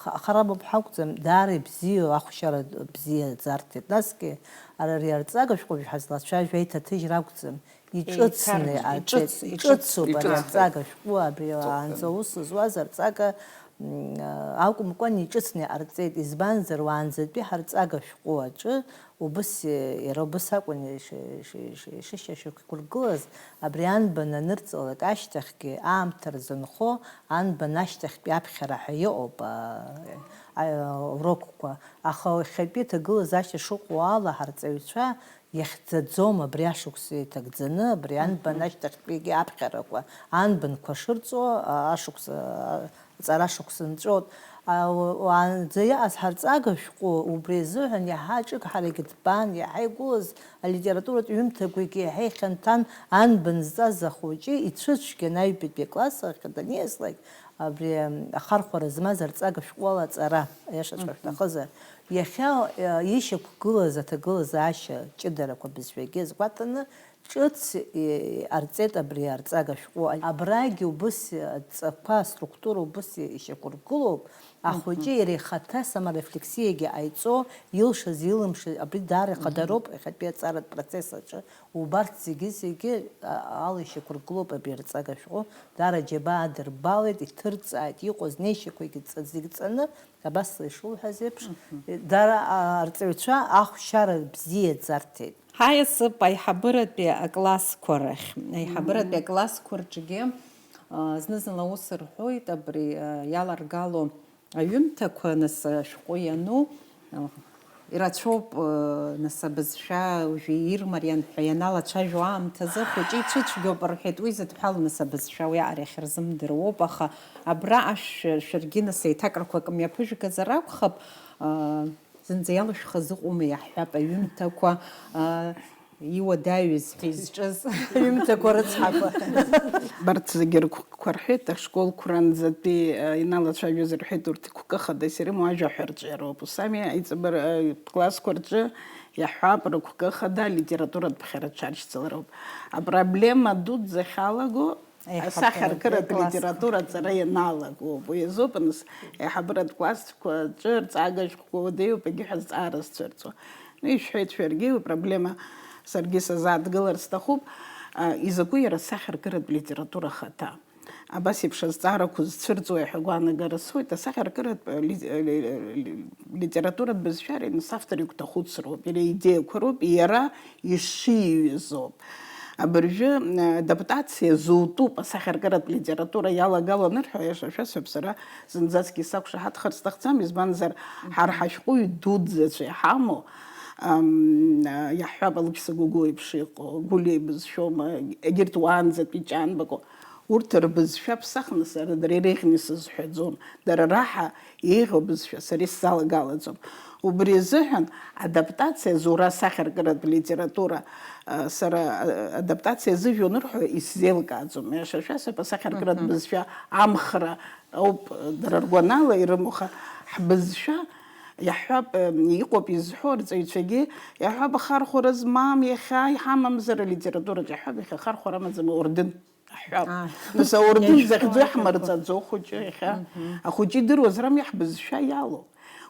ха-, хара мап ҳакәӡам, даара ибзиоу ахәшьара бзиаӡарҭеит. Насгьы, ара ари арҵага шәҟәы ҳазлацәажәо аиҭаҭыжьра акәӡам. Иҿыцны Еиҭарҳәоит. Аҿыц, Иҿыц, иҿыц. Иҿыцуп ари Иҿыцхеит. Арҵага шәҟәы, абри Ҵоуп. Аанӡа аус зуаз арҵага, м, акәымкәан иҿыцны иҟарҵеит, избанзар, уаанӡатәи ҳарҵага шәҟәы аҿы убыс, иара убыс акәын иши-, иши-, иши-, ишышьақәыргылаз, абри анбан анырҵалак ашьҭахьгьы аамҭа рзынхо, анбан ашьҭахьтәи аԥхьара ҳәа иҟоуп, а, а, урокқәа. Аха иахьатәи аҭагылазаашьа шыҟоу ала, ҳарҵаҩцәа, Иахьӡаӡом абри ашықәс иҭагӡаны, абри анбан Мгм. Ашьҭахьтәигьы аԥхьарақәа, анбанқәа шырҵо, а, ашықәс, а, аҵара шықәс нҵәот. А, у-, уаанӡа иҟаз ҳарҵага шәҟәы, убри азыҳәан иаҳа ҿык ҳарагьы ҭбан, иаҳа игәылаз алитературатә ҩымҭақәагьы иаҳа ихьанҭан, анбан зҵаз ахәыҷы ицәыцәгьан аҩбатәи акласс ахь даниаслак, Абри, м, ахархәара змаз арҵага шәҟәыла аҵара, аиашаҵәҟьа Мгм. Шәҭахызар. Иахьа, э, ишьақәгылаз аҭагылазаашьа ҷыдарақәа бызшәагьы азгәаҭаны, ҿыц, э, иҟарҵеит абри арҵага шәҟәы. Абрагь убыс, э, адҵақәа, аструктура убыс ишьақәыргылоуп. Ахәыҷы Мгм. Иара ихаҭа саморефлексиагьы ҟаиҵо, илшаз, илымшаз, абри даара Мгм. Ихадароуп иахьатәи аҵаратә процесс аҿы. Убарҭ зегьы-зегьы, а, ала ишьақәыргылоуп абри арҵага шәҟәы, даара џьабаа адырбалеит, иҭырҵааит, иҟоу знеишьақәагьы ҵа-, зегь ҵаны, абасла ишуҳәаз еиԥш, Мгм. Дара, а, арҵаҩцәа ахәшьара бзиаӡа арҭеит. Ҳаиасып аиҳабыратәи аклассқәа рахь. Аиҳабыратәи Мгм. Аклассқәа рҿгьы, а, зны-зынла ус рҳәоит, абри, а, иаларгало Аҩымҭақәа, нас, ашәҟәы иану, ирацәоуп, нас, абызшәа уажәы ирмариан ҳәа ианалацәажәо аамҭазы, ахәыҷы ицәыцәгьоуп рҳәеит, уи зыдҳәалоу, нас, абызшәа уи аҟара иахьырзымдыруа ауп, аха абра ашә шәаргьы, нас, еиҭакрақәак мҩаԥыжәгазар акәхап, зынӡа иалышәхыз ыҟоума, иаҳҳәап, аҩымҭақәа, Иуадаҩыз ҳәа изҿыз аҩымҭақәа рыцҳақәа. Барҭ зегьы рыгәқәа рҳәеит, ашколқәа ранӡатәи, э, иналацәажәоз рҳәеит, урҭ гәкы хадас ирымоу ажәаҳәа рҿиароуп. Ус ами, аиҵбыра, э, классқәа рҿы иаҳҳәап, рыгәкы хада алитературатә ԥхьара аҽаршьцылароуп. Апроблема дуӡӡа ахьалаго Еиҳабыратә асахьаркыратә классқәа. Литература аҵара ианалагоуп. Уи азоуп, нас, аиҳабыратә классқәа аҿы рҵага шәҟәқәа уадаҩуп, егьи ҳәа азҵаара зцәырҵуа. Ну, ишәҳәеит шәаргьы, уи проблема саргьы сазааҭгылар сҭахуп. А, изакәу иара асахьаркыратә литература ахаҭа? абас еиԥш азҵаарақәа зцәырҵуеи ҳәа агәаанагара сфоит, асахьаркыратә ли-, ли-, ли-, литературатә бызшәа ари нас автор игәҭахәыцроуп, иара идеиақәа роуп, иара ишиҩыз ауп. Абыржәы, э, адаптациа зутәуп асахьаркыратә литература иалагалан рҳәо, аиаша шәасҳәап, сара зынӡаскгьы сақәшаҳаҭхар сҭахӡам, избанзар, ҳара ҳашәҟәыҩҩы дуӡӡацәа иҳамоу, ам, а, иаҳҳәап, Алықьса Гогәуа еиԥш иҟоу, Гәлиа ибызшәоума, егьырҭ уаанӡатәи Ҷанбако, урҭ рбызшәа ԥсахны сара дара иреиӷьны исызҳәаӡом, дара раҳа еиӷьу бызшәа сара исзалагалаӡом. Убри азыҳәан адаптациа зура асахьаркыратә литература, а, сара, а, адаптациа зыжәу анырҳәо исзеилкааӡом. Иаша шәасҳәап, асахьаркыратә Мгм. бызшәа амхра ауп, дара ргәанала ирымоу, аха ҳбызшәа, иаҳҳәап, иҟоуп изҳәо арҵаҩцәагьы, иаҳҳәап, ахархәара змам, иахьа иҳамамзар алитератураҿы, иаҳҳәап, иахьа ахархәара амаӡам аурдын. Аҳәап. Ааи. Нас аурдын Иашьҭоу захьӡу аиҭақәа. Иаҳмырҵаӡо ахәыҷы иахьа. Мгм. Ахәыҷы идыруазар ами ҳбызшәа иалоу.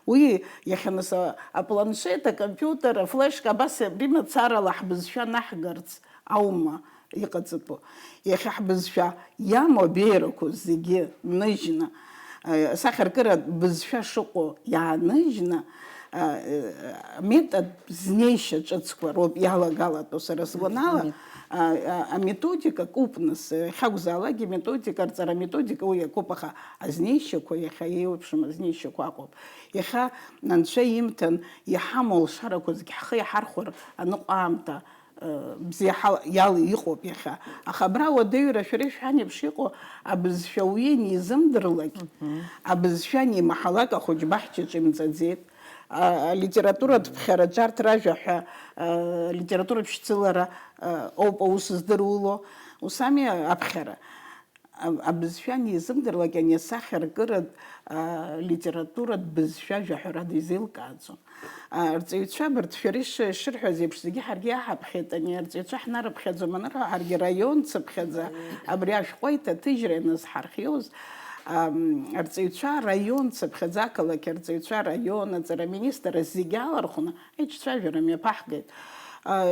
Уи иахьа нас а-, апланшет, акомпиутер, афлешка абас абри мацарала ҳбызшәа анаҳгарц аума иҟаҵатәу? Иахьа ҳбызшәа иамоу абеиарақәа зегьы ныжьны, а, асахьаркыратә бызшәа шыҟоу иааныжьны, а, э, метод знеишьа ҿыцқәа роуп иалагалатәу, сара сгәанала, Мгм. а, а, аметодика куп нас, э, иахьакәзаалакгьы методика, арҵара методика уи акуп, аха азнеишьақәа, иахьа еиуеиԥшым азнеишьақәа аҟоуп. Иахьа Анцәа имҭан иҳамоу алшарақәа зегь ҳхы иаҳархәар аныҟәа аамҭа, э, бзиа ҳал-, иал-, иҟоуп иахьа. Аха абра уадаҩра шәара ишәҳәан еиԥш иҟоу абызшәа уаҩы анизымдырлак, Мгм. абызшәа анимаҳалак ахәыҷ баҳчаҿы имҵаӡеит. А, алитературатә ԥхьараҿы арҭ ражәа ҳәа, а, алитературатә шьцылара, а, ауп аус здыруло. Ус ами аԥхьара? А, абызшәа анизымдырлак, ани асахьаркыратә, а, литературатә бызшәа жәаҳәарада изеилкааӡом. А, арҵаҩцәа абарҭ шәара ишырҳәаз еиԥш зегьы ҳаргьы иаҳаԥхьеит, ани арҵаҩцәа ҳнарыԥхьаӡом анырҳәа, ҳаргьы раион цыԥхьаӡа абри ашәҟәы аиҭаҭыжьра ианызҳархиоз, ам, арҵаҩцәа раион цыԥхьаӡа, ақалақь арҵаҩцәа, раион аҵара аминистрра зегьы алархәны аиҿцәажәара мҩаԥаҳгеит. А,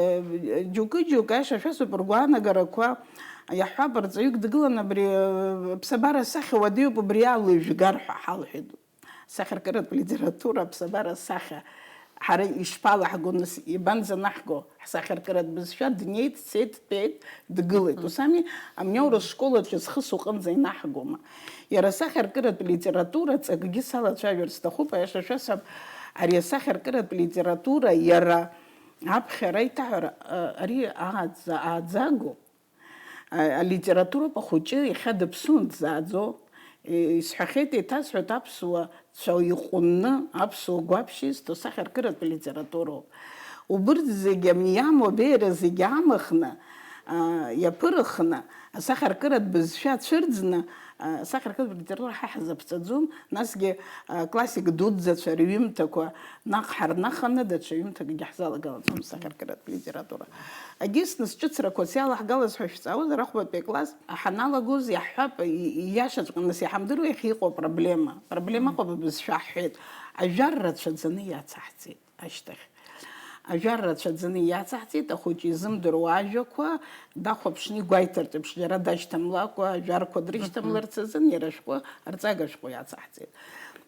џьоукы-џьоукы, аиаша шәасҳәап, ргәаанагарақәа, иаҳҳәап, арҵаҩык дгылан абри, а, аԥсабара асахьа уадаҩуп, убри алыжәгар ҳәа ҳалҳәеит. Асахьаркыратә литература аԥсабара асахьа ҳара ишԥалаҳго, нас, иабанӡанаҳго ҳсахьаркыратә бызшәа? Днеит, дцеит, дтәеит, дгылеит. Ус ами, амни аурыс школ аҿы зхы суҟынӡа инаҳгома? Иара асахьаркыратә литература ҵакгьы салацәажәар сҭахуп, аиаша шәасҳәап, ари асахьаркыратә литература иара аԥхьара аиҭаҳәара, а, ари ааӡа-, ааӡагоуп. А, алитературоуп ахәыҷы иахьа дыԥсуан дзааӡо. Е, исҳәахьеит, еиҭасҳәоит, аԥсуа цәа иҟәынны, аԥсуа гәаԥшь изҭо асахьаркыратә литературоуп. Убырҭ зегьы ам-, иамоу абеиара зегьы амыхны, а, иаԥырыхны, асахьаркыратә бызшәа цәырӡны, а, асахьаркыратә литература ҳа ҳзаԥҵаӡом, насгьы, а, классик дуӡӡацәа рҩымҭақәа наҟ ҳарнаханы, даҽа ҩымҭакгьы ҳзалагалаӡом асахьаркыратә литература. Егьыс нас ҿыцрақәас иалаҳгалаз ҳәа шәҵаауазар, ахәбатәи акласс ҳаналагоз иаҳҳәап, и-, ииашаҵәҟьа нас иҳамдыруа иахьа иҟоу апроблема. Апроблема ыҟоуп, абызшәа ҳҳәеит. Ажәар рацәаӡаны иацаҳҵеит ашьҭахь. Ажәар рацәаӡаны иацаҳҵеит, ахәыҷы изымдыруа ажәақәа дахәаԥшны игәеиҭартә еиԥш, џьара дашьҭамлакәа, ажәарқәа дрышьҭамларц азын иара ашәҟәы, арҵага шәҟәы иацаҳҵеит.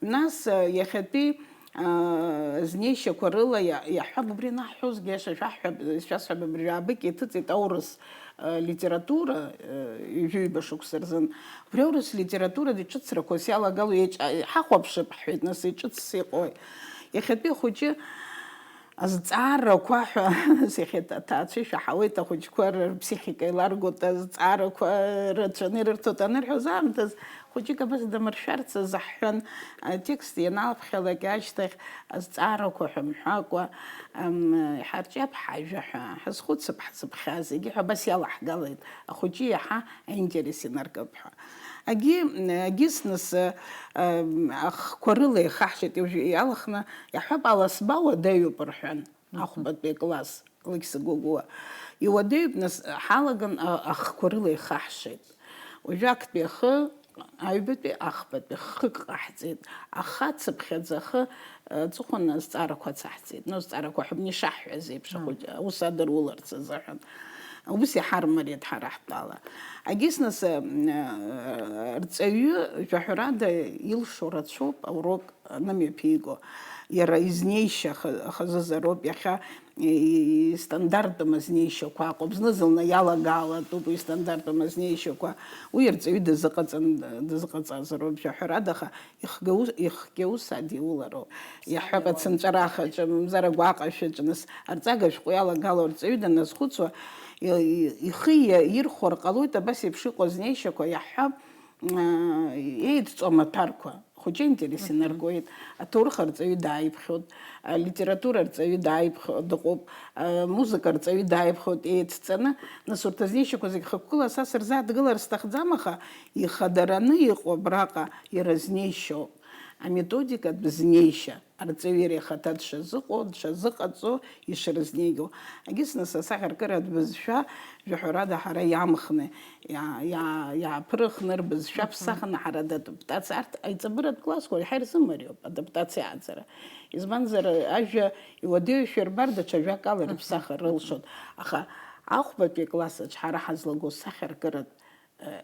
Нас, э, иахьатәи аа, знеишьақәа рыла иа-, иаҳҳәап, убри анаҳҳәозгьы, аиаша шәаҳҳәап, шәасҳәап, абыржәы аабыкьа иҭыҵит аурыс, а, литература, а, ҩажәи ҩба шықәса рзын. Убри аурыс литература даҽа ҿыцрақәас иалагало еиҿ-, а, ҳахәаԥшып, ҳҳәеит, нас, иҿыцс иҟои? Иахьатәи ахәыҷы азҵаарақәа ҳәа, нас, иахьа аҭ-, аҭаацәа ишәаҳауеит, ахәыҷқәа рыԥсихика еиларгоит, азҵаарақәа рацәаны ирырҭоит анырҳәоз аамҭаз, хәыҷык абас дамыршәарц азы ҳҳәан, атекст ианалԥхьалак ашьҭахь азҵаарақәа ҳәа мҳәакәа, ам, иҳарҿиап ҳажәа ҳәа, ҳазхәыцып, ҳзыԥхьа зегьы ҳәа абас иалаҳгалеит, ахәыҷы иаҳа аинтерес инаркып ҳәа. Агьи, агьыс нас, ам, ахқәа рыла ихаҳшеит, уажә иалхны иаҳҳәап, аласба уадаҩуп рҳәан. Ахәбатәи акласс, Алықьса Гогәуа. Иуадаҩуп, нас, ҳалаган, а, ахқәа рыла ихаҳшеит. Уажәы актәи ахы, аҩбатәи, ахԥатәи хык ҟаҳҵеит. Аха цыԥхьаӡа ахы, а, аҵыхәан азҵаарақәа ацаҳҵеит. Ну, азҵаарақәа ҳәа, ишаҳҳәаз еиԥш, ахәыҷы аус адыруларц азыҳәан. Убыс иҳармариеит ҳара ҳтәала. Агьыс нас, м, рҵаҩы, жәаҳәарада, илшо рацәоуп аурок анымҩаԥиго. Иара изнеишьа х-, хазызароуп, иахьа и-, и-, истандарттәым азнеишьақәа ыҟоуп. Зны-зынла иалагалатәуп уи истандарттәым азнеишьақәа. Уи арҵаҩы дазыҟаҵан, дазыҟаҵазароуп, жәаҳәарада, аха ихгау-, ихгьы ус адиулароуп. Иаҳҳәап, ацынҵәарахаҿы, мамзар агәаҟ ашәаҿы, нас, арҵага шәҟәы иалагало арҵаҩы даназхәыцуа, и-, и-, ихы иа-, ирхәар ҟалоит абас еиԥш иҟоу азнеишьақәа, иаҳҳәап, аа, еидҵо амаҭәарқәа. Хәыҷы интерес Мгм. инаркуеит. Аҭоурых арҵаҩы дааиԥхьоит, алитература арҵаҩы дааиԥхьо-, дыҟоуп, амузыка арҵаҩы дааиԥхьоит еидҵаны. Нас урҭ азнеишьақәа зегь хықәкыла са сырзааҭгылар сҭахӡам, аха ихадараны иҟоу абраҟа иара знеишьоуп. Аметодикатә знеишьа, арҵаҩы иара ихаҭа дшазыҟоу, дшазыҟаҵо, ишрызнеигьоу. Агьыс нас асахьаркыратә бызшәа, жәаҳәарада, ҳара иамхны, иа-, иа-, иааԥырыхны рбызшәа Мгм. ԥсахны ҳара адаптациа, арҭ аиҵабыратә классқәа иаҳа ирзымариоуп адаптациа аӡара. Избанзар, ажәа иуадаҩушәа ирбар, даҽа жәакала Мгм. рыԥсахыр рылшоит. Аха ахәбатәи акласс аҿы ҳара ҳазлаго сахьаркыратә, э,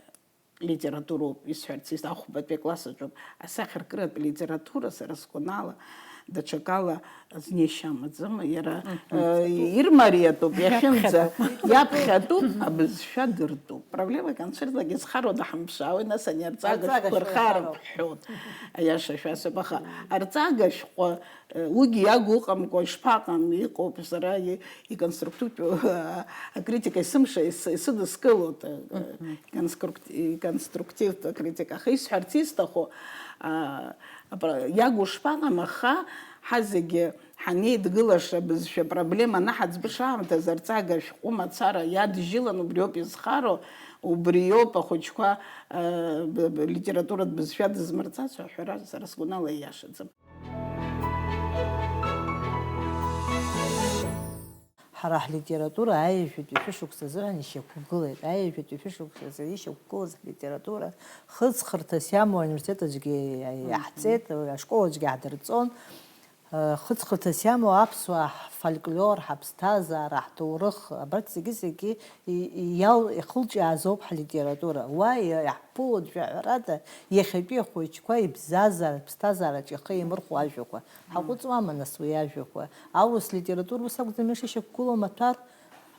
литературоуп исҳәарц ис-, ахәбатәи акласс аҿоуп. Асахьаркыратә литература, сара сгәанала, даҽакала азнеишьа амаӡам, иара, Мгм. э, ирмариатәуп, иахьынӡа, Иаԥхьатәуп. иаԥхьатәуп, абызшәа дыртәуп. Проблемак анцәырҵлак изхароу даҳамԥшаауеи, нас ани арҵага Арҵага шәҟәы шәҟәы рхароуп рхароуп. ҳҳәоит. Аиаша шәасҳәап, аха Мгм. арҵага шәҟәы Уигьы иагу ыҟамкәа ишԥаҟам, иҟоуп, сара и-, иконструктивтә акритика исымша, ис-, исыдыскылоит, э, Мгм. иконструкт-, иконструктивтә акритика. Аха исҳәарц исҭаху, а, апра-, иагу шԥаҟам, аха ҳазегьы ҳанеидгылаша бызшәа проблема анаҳаӡбыша аамҭазы арҵага шәҟәы мацара иадыжьылан, убриоуп изхароу, убриоуп ахәыҷқәа, э, б-, б-, литературатә бызшәа дызмырҵацәа аҳәара сара сгәанала ииашаӡам. Ҳара ҳлитература аиажәатәи шәышықәса азыҳәан ишьақәгылеит. Аиажәатәи шәышықәса азы ишьақәгылаз ҳлитература хыҵхырҭас иамоу ауниверситет аҿгьы Мгм. иаҳҵеит, ашкол аҿгьы ҳдырҵон. Хыҵхырҭас иамоу аԥсуаа ҳфольклор, ҳаԥсҭазаара, ҳҭоурых, абарҭ зегьы-зегьы и-, иал-, ихылҿиааз ауп ҳлитература. Уа иа-, иаҳԥылоит жәаҳәарада иахьатәи ахәыҷқәа ибзазааратә ԥсҭазаараҿ ихы еимырхәо ажәақәа. Ҳаҟәыҵуама, нас, уи ажәақәа? Аурыс литература ус акәӡами шышьақәгылоу амаҭәар?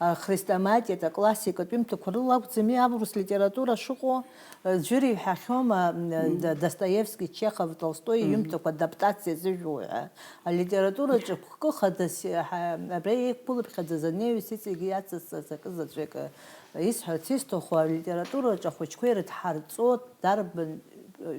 А, хрестоматиатә, аклассикатә ҩымҭақәа рыла акәӡами аурыс литература шыҟоу? Аӡәыр иҳәахьоума, м, Д-, Достоевски, Чехов, Толстои Мгм. иҩымҭақәа адаптациа зыжәуа ҳәа? Алитератураҿы гәкы хадас, ҳа-, абра еиқәԥылаԥхьаӡаз анеҩс иҵегьы иацысҵаз акы заҵәык. Исҳәарц исҭаху, алитератураҿы ахәыҷқәа ирыдҳарҵо дарбан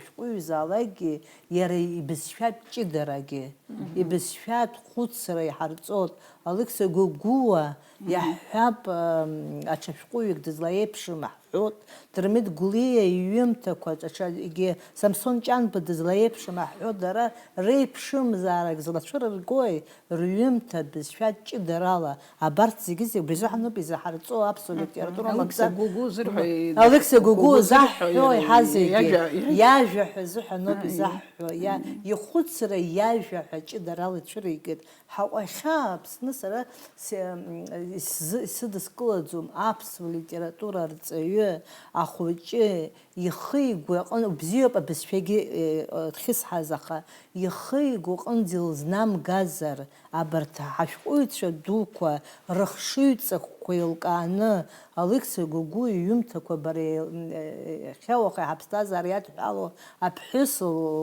шәҟәыҩҩы заалакгьы иара ибызшәатә ҷыдарагьы, Мгм. ибызшәатә хәыцра иҳарҵоит. Алықьса Гогәуа Мгм. иаҳҳәап, ам, аҽа шәҟәыҩҩык дызлаеиԥшым ҳҳәоит. Дырмит Гәлиа иҩымҭақәа, аҽа, егьи Самсон Ҷанба дызлаеиԥшым ҳҳәоит. Дара реиԥшымзаарак злацәырыргои? Рҩымҭа бызшәа ҷыдарала, абарҭ зегьы-зегь убри азыҳәаноуп изаҳарҵо аԥсуа Мгм. литература Алықьса мамзар. Гогәуа зырҳәо, Алықьса Гогәуа Гогәуа зырҳәо заҳҳәо иҳазегьы, иажәа, иҳәа. иажәа ҳәа азыҳәаноуп Ааи. изаҳҳәо, иа-, Мгм. ихәыцра иажәа ҳәа ҷыдарала ицәыригеит. Ҳаҟәахьа Аԥсны сара се-, м, исзы-, исыдыскылаӡом аԥсуа литература арҵаҩы, ахәыҷы, ихы-игәы аҟын, бзиоуп абызшәагьы, э, э, дхьысҳаз, аха ихы-игәы аҟынӡа илзнамгазар, абарҭ ҳашәҟәыҩҩцәа дуқәа рыхшыҩҵакқәа еилкааны, Алықьса Гогәуа иҩымҭақәа бара, э, иахьа уаха ҳаԥсҭазаара иадҳәало аԥҳәыс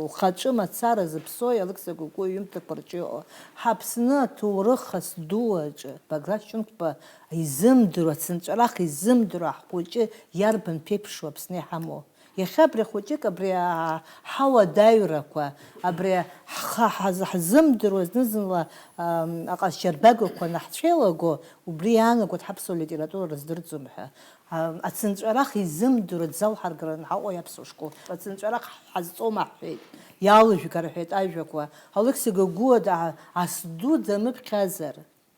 лхаҿы мацара зыԥсои Алықьса Гогәуа иҩымҭақәа рҿы иҟоу? Ҳаԥсны аҭоурых хас ду аҿы Баграт Ҷынқәба изымдыруа, цынҵәарах изымдыруа ҳхәыҷы иарбан ԥеиԥшу Аԥсны иҳамоу? Иахьа абри ахәыҷык, абри а-, ҳауадаҩрақәа, абри ҳха-, ҳаз-, ҳзымдыруа зны-зынла, ам, аҟазшьарбагақәа анаҳцәеилаго, убри иаанагоит ҳаԥсуа литература рыздырӡом ҳәа. Ам, ацынҵәарах изымдыруа дзалҳаргарын ҳаҟоу аԥсуа школ. Ацынҵәарах ҳазҵома ҳҳәеит, иалыжәга рҳәеит ажәақәа. Алықьса Гогәуа да-, ас ду дамыԥхьазар?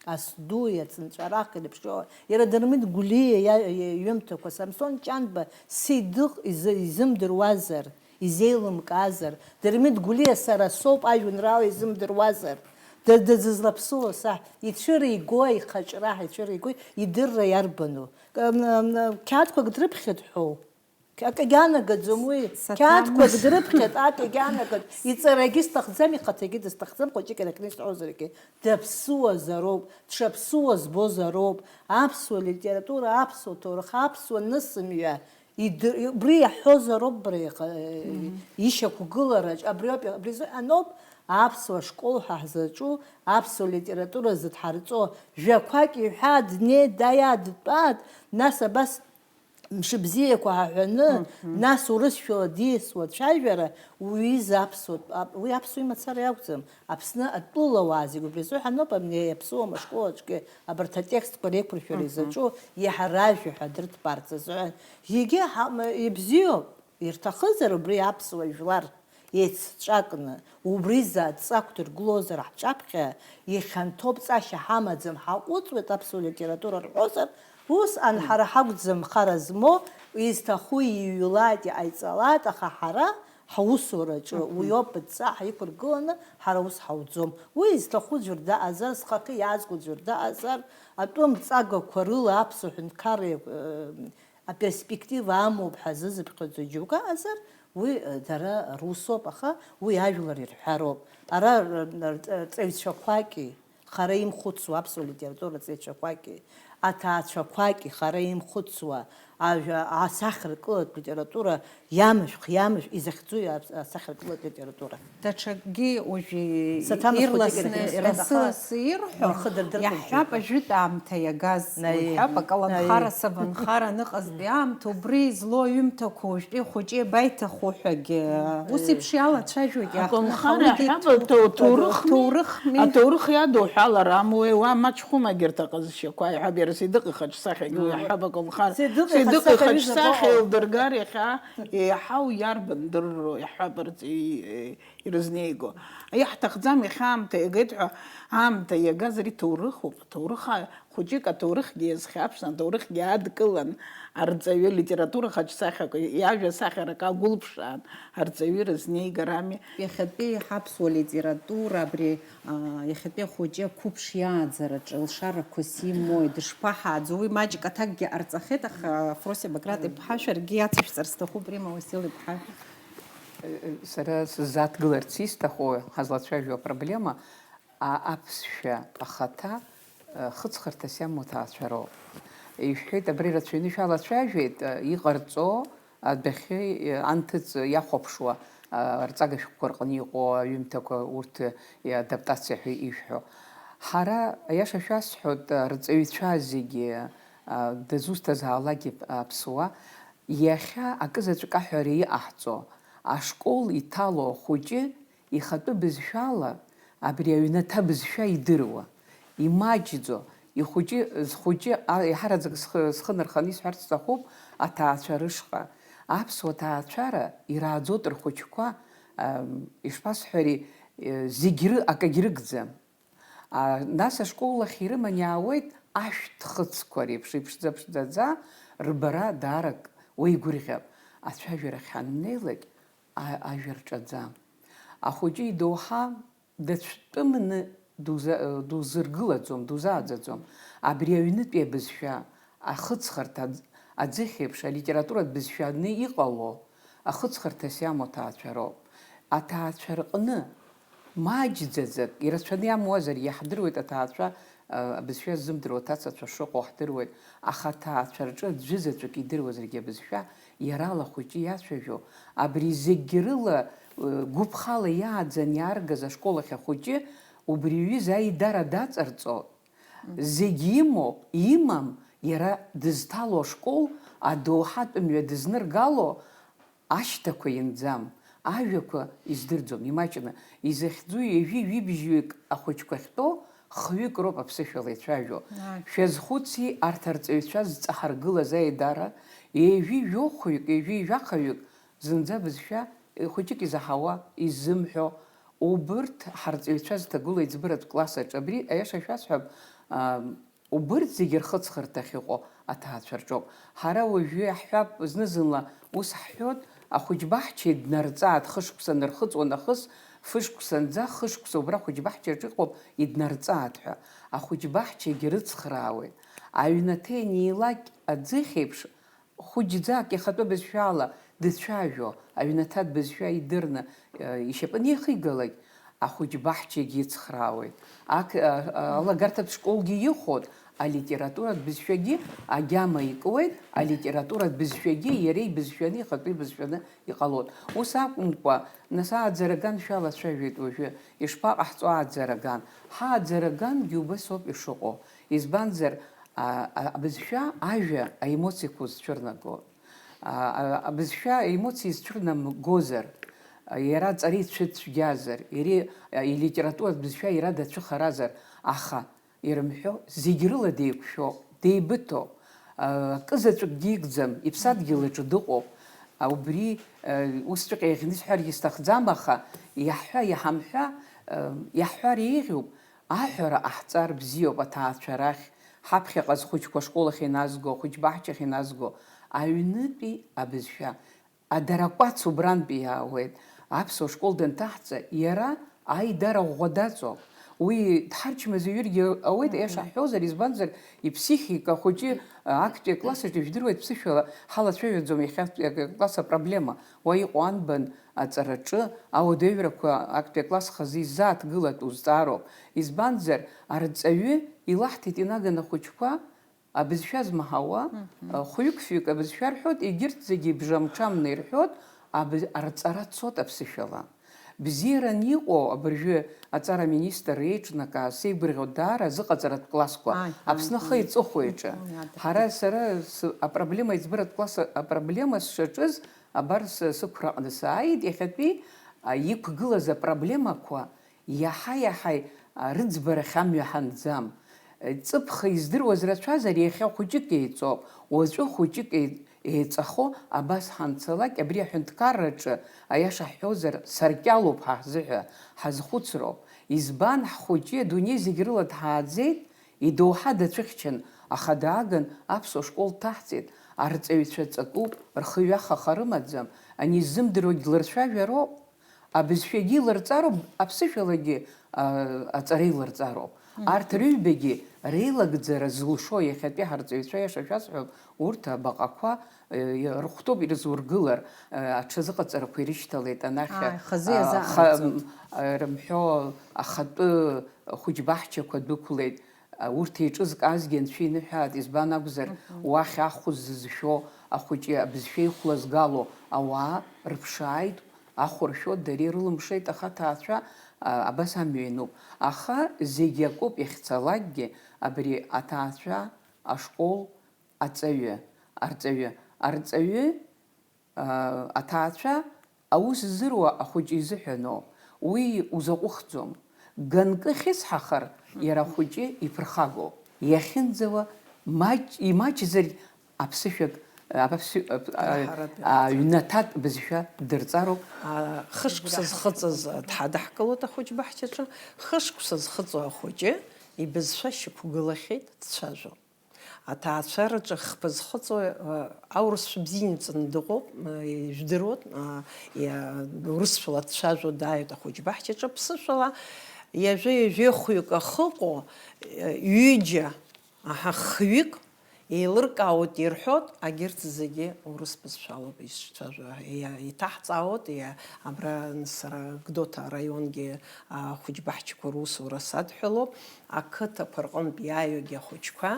Ас ду иацынҵәарах ирыԥхьо, иара Дырмит Гәлиа иа-, иа-, иҩымҭақәа, Самсон Ҷанба Сеидыҟ изы-, изымдыруазар, изеилымкаазар, Дырмит Гәлиа Сара соуп ажәеинраала изымдыруазар, Дызлаԥсуо саҳ, ицәыригои, ихаҿра ицәыригои, идырра иарбану? М, м, қьаадқәак дрыԥхьеит ҳәоу? Акагьы анагаӡом уи. Саҭамыз. Қьаадқәак дрыԥхьеит, акагьы анагаӡом. Иҵарагьы сҭахӡам, ихаҭагьы дысҭахӡам, хәыҷык иракны исҳәозаргьы. Даԥсуазароуп, дшаԥсуа збозароуп. Аԥсуа литература, аԥсуа ҭоурых, аԥсуа нысымҩа. Идыр-, убри иаҳҳәозароуп, бара, иаха-, ишьақәгылараҿ, абриоуп, абри азыҳәаноуп аԥсуа школ ҳәа ҳзаҿу, аԥсуа литература зыдҳарҵо, жәақәак иҳәа, днеи, даиа, дтәа, нас абас мшыбзиақәа ҳаҳәаны, нас урысшәала диасуа ацәажәара, уи изы аԥсуа, ап-, уи аԥсуа имацара иакәӡам, Аԥсны атәылауаа зегь убри азыҳәаноуп, абни аԥсуа ашкол аҿгьы абарҭ атекстқәа реиқәыршәара изаҿу иаҳа ражәа ҳәа дырҭбаарц азыҳәан. Егьи ҳа-, м-, ибзиоуп, ирҭахызар убри аԥсуа жәлар еицҿакны, убри зааҵәа ақәдыргылозар ҳҿаԥхьа, ихьанҭоуп, ҵашьа ҳамаӡам, ҳаҟәыҵуеит аԥсуа литература рҳәозар, усҟан ҳара ҳакәӡам хара змоу, изҭаху иҩлааит, иҟаиҵалааит, аха ҳара ҳусураҿы уиоуп адҵа ҳаиқәыргыланы, ҳара ус ҳауӡом. Уи изҭаху ӡәыр даҟазар, зхахьы иаазго ӡәыр даҟазар, атәым ҵагақәа рыла аԥсуа ҳәынҭқарра, э, аперспектива амоуп ҳәа зызыԥхьаӡо џьоук аҟазар, уи, э, дара русоуп, аха уи ажәлар ирҳәароуп. Ара р-, р-, рҵаҩцәақәаки, хара имхәыцуа аԥсуа литература ҵаҩцәақәаки, аҭаацәақәаки хара имхәыцуа ажәа, асахьаркыратә литература иамышәх, иамышә-, изахьӡуи аԥс-, асахьаркыратә литература? Даҽакгьы уажәы Саҭамыз ирласны, хәыҷык ирахьынтә лассы-лассы ирҳәо, рхы дырдыркылт иаҳҳәап, ҳәа. Ажәытә аамҭа иагаз, Наи. Уҳәап, аколнхара, Наи. Сабанхара аныҟазтәи аамҭа, убри излоу аҩымҭақәа уажәтәи ахәыҷы иабаиҭаху ҳәагьы, ус еиԥш иалацәажәоит, иаахтны Аколнхара ҳауеит, иаҳҳәап, иҭоу-, ҭоу-, ҭоурыхми. Ҭоурыхми. Аҭоурых иадоу ҳәа алара амуеи, уа маҷхәымагь ирҭ аҟазшьақәа, иҳәап, иара Сидыҟ ихаҿсахьагьы уи Ааи. Иаҳҳәап, аколнхара. Сидыҟ Сидыҟ ихаҿсахьа ихаҿсахьа иабаҟоу? Илдыргар иахьа еиҳау иарбан дырроу, иаҳҳәап, рҵаҩы, ирызнеиго. Иаҳҭахӡам иахьа аамҭа иагеит ҳәа, аамҭа иагаз ари ҭоурыхуп, аҭоурых а-, хәыҷык аҭоурыхгьы иазхьаԥшны, аҭоурыхгьы адкылан, арҵаҩы литература хаҿсахьақәа иажәа сахьарак агәылԥшаан, арҵаҩы рызнеигарами. Иахьатәи ҳаԥсуа литература абри, а, иахьатәи ахәыҷы ақәыԥш иааӡараҿы лшарақәа симои, дышԥаҳааӡо, уи маҷк аҭакгьы ҟарҵахьеит, аха Фросиа Баграт иԥҳа, шәаргьы иацышәҵар сҭахуп, Римма Уасил иԥҳа. Сара сыззааҭгыларц исҭаху, ҳазлацәажәо апроблема, а-, аԥсшәа ахаҭа, э, хыҵхырҭас иамоу аҭаацәароуп. Ишәҳәеит, абри рацәаҩны шәалацәажәеит, э, иҟарҵо, адәахьы, э, анҭыҵ иахәаԥшуа, э, рҵага шәҟәқәа рҟны иҟоу аҩымҭақәа урҭ, э, адаптациа ҳәа ишәҳәо. Ҳара, аиаша шәасҳәоит, э, рҵаҩцәа зегьы, э, дызусҭазаалакгьы аԥсуа, Иахьа акызаҵәык аҳәара иҟаҳҵо, ашкол иҭало ахәыҷы ихатәы бызшәала абри аҩнаҭа бызшәа идыруа, имаҷӡо, ихәыҷы, зхәыҷы, а, еиҳараӡак схы, схы нарханы исҳәарц сҭахуп аҭаацәа рышҟа. Аԥсуа ҭаацәара ирааӡоит рхәыҷқәа, ам, ишԥасҳәари, э, зегь ры-, акагь рыгӡам. А, нас ашкол ахь ирыман иаауеит ашәҭ хыцқәа реиԥш, иԥшӡа-ԥшӡаӡа рбара даарак уеигәырӷьап. Ацәажәарахь ҳаннеилак, а-, ажәа рҿаӡам. Ахәыҷы идоуҳа дацәтәымны дуза-, дузыргылаӡом, дузааӡаӡом. Абри аҩнытәи абызшәа, ахыҵхырҭа аӡ-, аӡыхь еиԥш алитературатә бызшәаны иҟало, ахыҵхырҭас иамоу аҭаацәа роуп. Аҭаацәа рҟны маҷӡаӡак, ирацәаны иамуазар, иаҳдыруеит аҭаацәа, а, абызшәа ззымдыруа аҭацацәа шыҟоу ҳдыруеит, аха аҭаацәа рҿы аӡәы заҵәык идыруазаргьы абызшәа, иара алахәыҷы иацәажәо, абри зегьгьы рыла, э, гәыԥхала иааӡан иааргаз ашкол ахь ахәыҷы убри аҩыза аидара даҵарҵо, зегь имоуп, имам, иара дызҭало ашкол адоуҳатә мҩа дызныргало ашьҭақәа ианӡам, ажәақәа издырӡом, имаҷны. Изахьӡу ҩажәи ҩыбжьҩык ахәыҷқәа ахьтәоу хҩык роуп аԥсышәала ицәажәо. Ааи. Шәазхәыци, арҭ арҵаҩцәа зҵаҳаргылаз аидара, ҩажәи жәохәҩык, ҩажәи жәахаҩык зынӡа бызшәа, э, хәыҷык изаҳауа, иззымҳәо, убырҭ ҳарҵаҩцәа зҭагылоу аиҵбыратә класс аҿы. Абри аиаша шәасҳәап, аа, убырҭ зегьы рхыҵхырҭа ахьыҟоу аҭаацәа рҿоуп. Ҳара уажәы иаҳҳәап, зны-зынла ус ҳҳәоит, ахәыҷбаҳча днарҵааит, хышықәса нархыҵуа нахыс, Фышықәса анӡа, хышықәса убра ахәыҷбаҳчаҿ иҟоуп, иднарҵааит ҳәа. Ахәыҷбаҳчагьы рыцхраауеит. Аҩнаҭа ианилак аӡыхь еиԥш, хәыҷӡак ихатәы бызшәала дыцәажәо, аҩнаҭатә бызшәа идырны, э, ишьапы анихигалак, ахәыҷбаҳчагьы ицхраауеит. Ак-, а-, а-, алагарҭатә школгьы ихәоит, алитературатә бызшәагьы агьама икуеит, алитературатә бызшәагьы иара ибызшәаны, ихатәы ибызшәаны иҟалоит. Ус акәымкәа, нас ааӡараган шәалацәажәеит уажәы, ишԥаҟаҳҵо ааӡараган? Ҳааӡарагангьы убас ауп ишыҟоу. Избанзар, а, а, абызшәа, ажәа аемоциақәа узцәырнаго. А, а, абызшәа аемоциа изцәырнамгозар, а, иара аҵара ицәыцәгьазар, иара, а, илитературатә бызшәа иара дацәыхаразар, аха ирымҳәо, зегь рыла деиқәшәоуп, деибыҭоуп, акы заҵәыкгьы игӡам, иԥсадгьыл аҿы дыҟоуп. Убри, усҵәҟьа иаӷьны исҳәаргьы сҭахӡам, аха иаҳҳәа, иҳамҳәа, иаҳҳәар еиӷьуп, аҳәара ҟаҳҵар бзиоуп аҭаацәа рахь, ҳаԥхьаҟа зхәыҷқәа ашкол ахь иназго, ахәыҷбаҳчахь иназго, аҩнытәи абызшәа. Адаракәац убрантәи иаауеит. Аԥсуа школ данҭаҳҵа, иара аидара ӷәӷәа даҵоуп. Уи дҳарчмазаҩыргьы ауеит, аиаша ҳҳәозар, избанзар, иԥсихика ахәыҷы, а, актәи акласс аҿы, ижәдыруеит, ԥсышәала ҳалацәажәаӡом иахьа актәи акласс апроблема. Уа иҟоу анбан аҵараҿы ауадаҩрақәа актәи акласс хазы изааҭгылатәу зҵаароуп. Избанзар, арҵаҩы илаҳҭеит инаганы ахәыҷқәа, Абызшәа змаҳауа, Мгм. а, хәҩык-фҩык абызшәа рҳәоит, егьырҭ зегьы ибжамҽамны ирҳәоит, аб-, арҵара цоит аԥсышәала. Бзиаран иҟоу абыржәы аҵара аминистр еиҿнакааз сеигәырӷьо даара азыҟаҵаратә классқәа, Ааи, Аԥсны ааи, ахы ааи. иҵыхәа иҿы. Мгм, иаадыртит. Ҳара сара с-, апроблема аӡбаратә класс апроблема сшаҿыз, абар с-, сықәраҟны сааит, иахьатәи, а, иқәгылаз апроблемақәа Иаҳа-иаҳа, а, рыӡбарахь амҩа ҳанӡам. Ҵыԥх издыруаз рацәазар, иахьа хәыҷык еиҵоуп, уаҵәы хәыҷык еи-, еиҵахо абас ҳанцалак, абри аҳәынҭқарраҿы, аиаша ҳҳәозар, саркьалуп ҳа ҳзыҳәа, ҳазхәыцроуп. Избан, ҳхәыҷы адунеи зегь рыла дҳааӡеит, идоуҳа дацәыхьчан, аха дааган аԥсуа школ дҭаҳҵеит, арҵаҩцәа ҵакуп, рхы ҩахаха рымаӡам, ани ззымдыруагь лырцәажәароуп. Абызшәагьы илырҵароуп, аԥсышәалагьы, а, аҵара илырҵароуп. Мгм. Арҭ рыҩбагьы реилагӡара зылшо иахьатәи ҳарҵаҩцәа, иаша шәасҳәап, урҭ абаҟақәа, э, рыхәҭоуп ирызургылар, э, аҽазыҟаҵарақәа ирышьҭалеит анахь, Ааи, хазы а, иазаанаҵоит. ха-, м, а, рымҳәо ахатәы хәыҷбаҳчақәа дәықәлеит. Урҭ еиҿызкаазгьы Анцәа иныҳәааит, избан акәзар, Мгм. уахь ахә зызшәо ахәыҷы абызшәа ихәлазгало ауаа рыԥшааит, ахә ршәо, дара ирылымшеит, аха аҭаацәа, а, абас амҩа иануп. Аха зегь акоуп иахьцалакгьы, абри аҭаацәа, ашкол, аҵаҩы, арҵаҩы, арҵаҩы, Аҭаацәа аус ззыруа ахәыҷы изыҳәаноуп, уи узаҟәыхӡом. Ганкы хьысҳахар, иара ахәыҷы иԥырхагоуп. Иахьынӡауа маҷ-, имаҷзаргь аԥсышәак, аԥсшәа-, а, Аҳаратәи а, аҭак. ҩнаҭатә бызшәа дырҵароуп. А, хышықәса зхыҵыз дҳадаҳкылоит ахәыҷбаҳчаҿы, хышықәса зхыҵуа ахәыҷы ибызшәа шьақәгылахьеит, дцәажәон. Аҭаацәараҿы хԥа зхыҵуа, э, аурысшәа бзиа имҵаны дыҟоуп, э, ижәдыруан, а, иа-, урысшәала дцәажәо дааит ахәыҷбаҳчаҿы, ԥсышәала ҩажәа-ҩажәихәҩык ахыҟоу, э, ҩыџьа, аҳа, хҩык еилыркаауеит ирҳәоит, агьырҭ зегьы урыс бызшәалоуп ишцәажәо. Иа-, иҭаҳҵаауеит, иа-, абра сара Гәдоуҭа араионгьы ахәыҷбаҳчақәа русура садҳәалоуп, ақыҭақәа рҟынтә иааиуагьы ахәыҷқәа,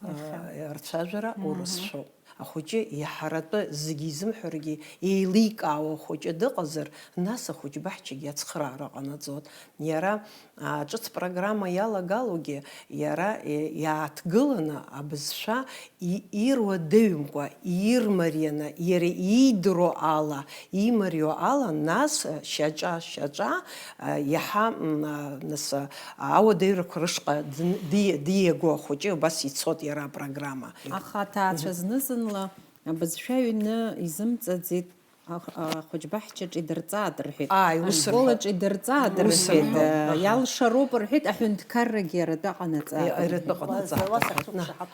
Иахьа. Рцәажәара Мгм. урысшәоуп. Ахәыҷы иаҳаратәы зегьы изымҳәаргьы еиликаауа хәыҷы дыҟазар, нас ахәыҷбаҳчагьы ацхыраара ҟанаҵоит. Иара, а, ҿыц программа иалагалоугьы, иара, е, иааҭгыланы абызшәа и-, ируадаҩымкәа, ирмарианы, иара иидыруа ала, имариоу ала, нас, шьаҿа-шьаҿа, а, иаҳа, м, а, нас, а, ауадаҩрақәа рышҟа дн-, ди-, диаго ахәыҷы убас ицоит иара апрограмма. Аха аҭаацәа зны-зынла абызшәа аҩны изымҵаӡеит, Ахәыҷбаҳчаҿ идырҵааит рҳәеит. Ааи, ус рҳәоит. Ашколаҿ идырҵааит рҳәеит. Иалшароуп рҳәеит, аҳәынҭқаррагьы аратәы ҟанаҵааит. Аратәы ҟанаҵааит.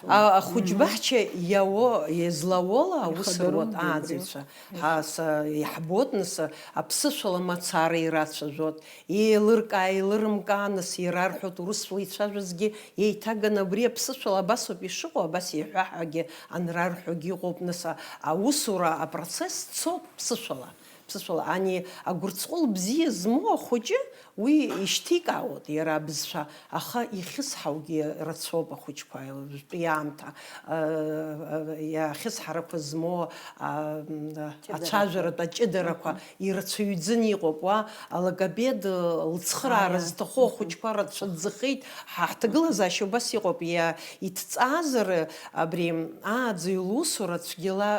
Ахәыҷбаҳча иауо, иазлауоула аус руат ааӡаҩцәа. Ҳа, са, иаҳбоит, нас, аԥсышәала мацара ирацәажәоит. Еилыркаа, еилырымкаа, нас, ирарҳәоит урысшәала ицәажәозгьы, еиҭаганы абри аԥсышәала абасоуп ишыҟоу, абас иҳәа ҳәагьы анрарҳәогьы ыҟоуп, нас, аусура апроцесс цоуп ԥсышәала. Ԥсышәала, ани агәырҵҟәыл бзиа змоу ахәыҷы уи ишьҭикаауеит иара абызшәа, аха ихьысҳаугьы рацәоуп ахәыҷқәа уажәтәи аамҭа, иахьысҳарақәа змоу ацәажәаратә аҷыдарақәа ирацәаҩӡаны иҟоуп. Уа алогопед лыцхыраара зҭаху ахәыҷқәа рацәаӡахеит. Ҳа ҳҭагылазаашьа убас иҟоуп, иа-, иҭҵаазар абри ааӡаҩ лусура цәгьала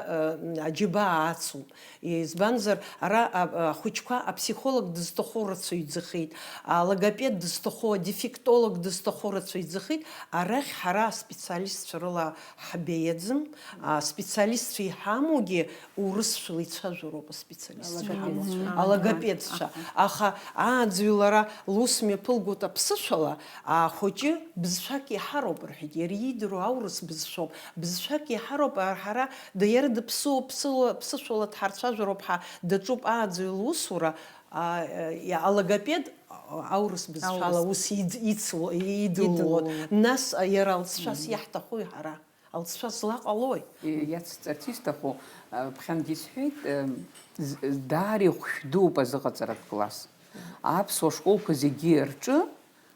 аџьабаа ацуп. Избанзар, ара, а, ахәыҷқәа аԥсихолог дызҭаху рацәаҩӡахеит, алогопед дызҭаху, адефектолог дызҭаху рацәаҩӡахеит, арахь ҳара аспециалистцәа рыла ҳбеиаӡам, аспециалистцәа иҳамоугьы урысшәала ицәажәароуп аспециалистцәа иҳамоу, алогопедцәа. Аха ааӡаҩ лара лус мҩаԥылгоит аԥсышәала, ахәыҷы бызшәак иаҳароуп рҳәеит, иара иидыруа аурыс бызшәоуп, бызшәак иаҳароуп, ара ҳара Даиара дыԥсуоуп, ԥсыуа-, ԥсышәала дҳарцәажәароуп ҳа, даҿуп ааӡаҩ лусура, а, а, алогопед, а, аурыс бызшәала Аурыс. Ус ид-, ицло-, идыллон. Идыллон. Нас, а, иара алҵшәас Мгм. Иаҳҭахуи ҳара? Алҵшәа злаҟалои? И-, иацҵарц исҭаху, а, ԥхьангьы исҳәеит, ем, з-, даара ихәшә дууп азыҟаҵаратә класс. Аԥсуа школқәа зегьы рҿы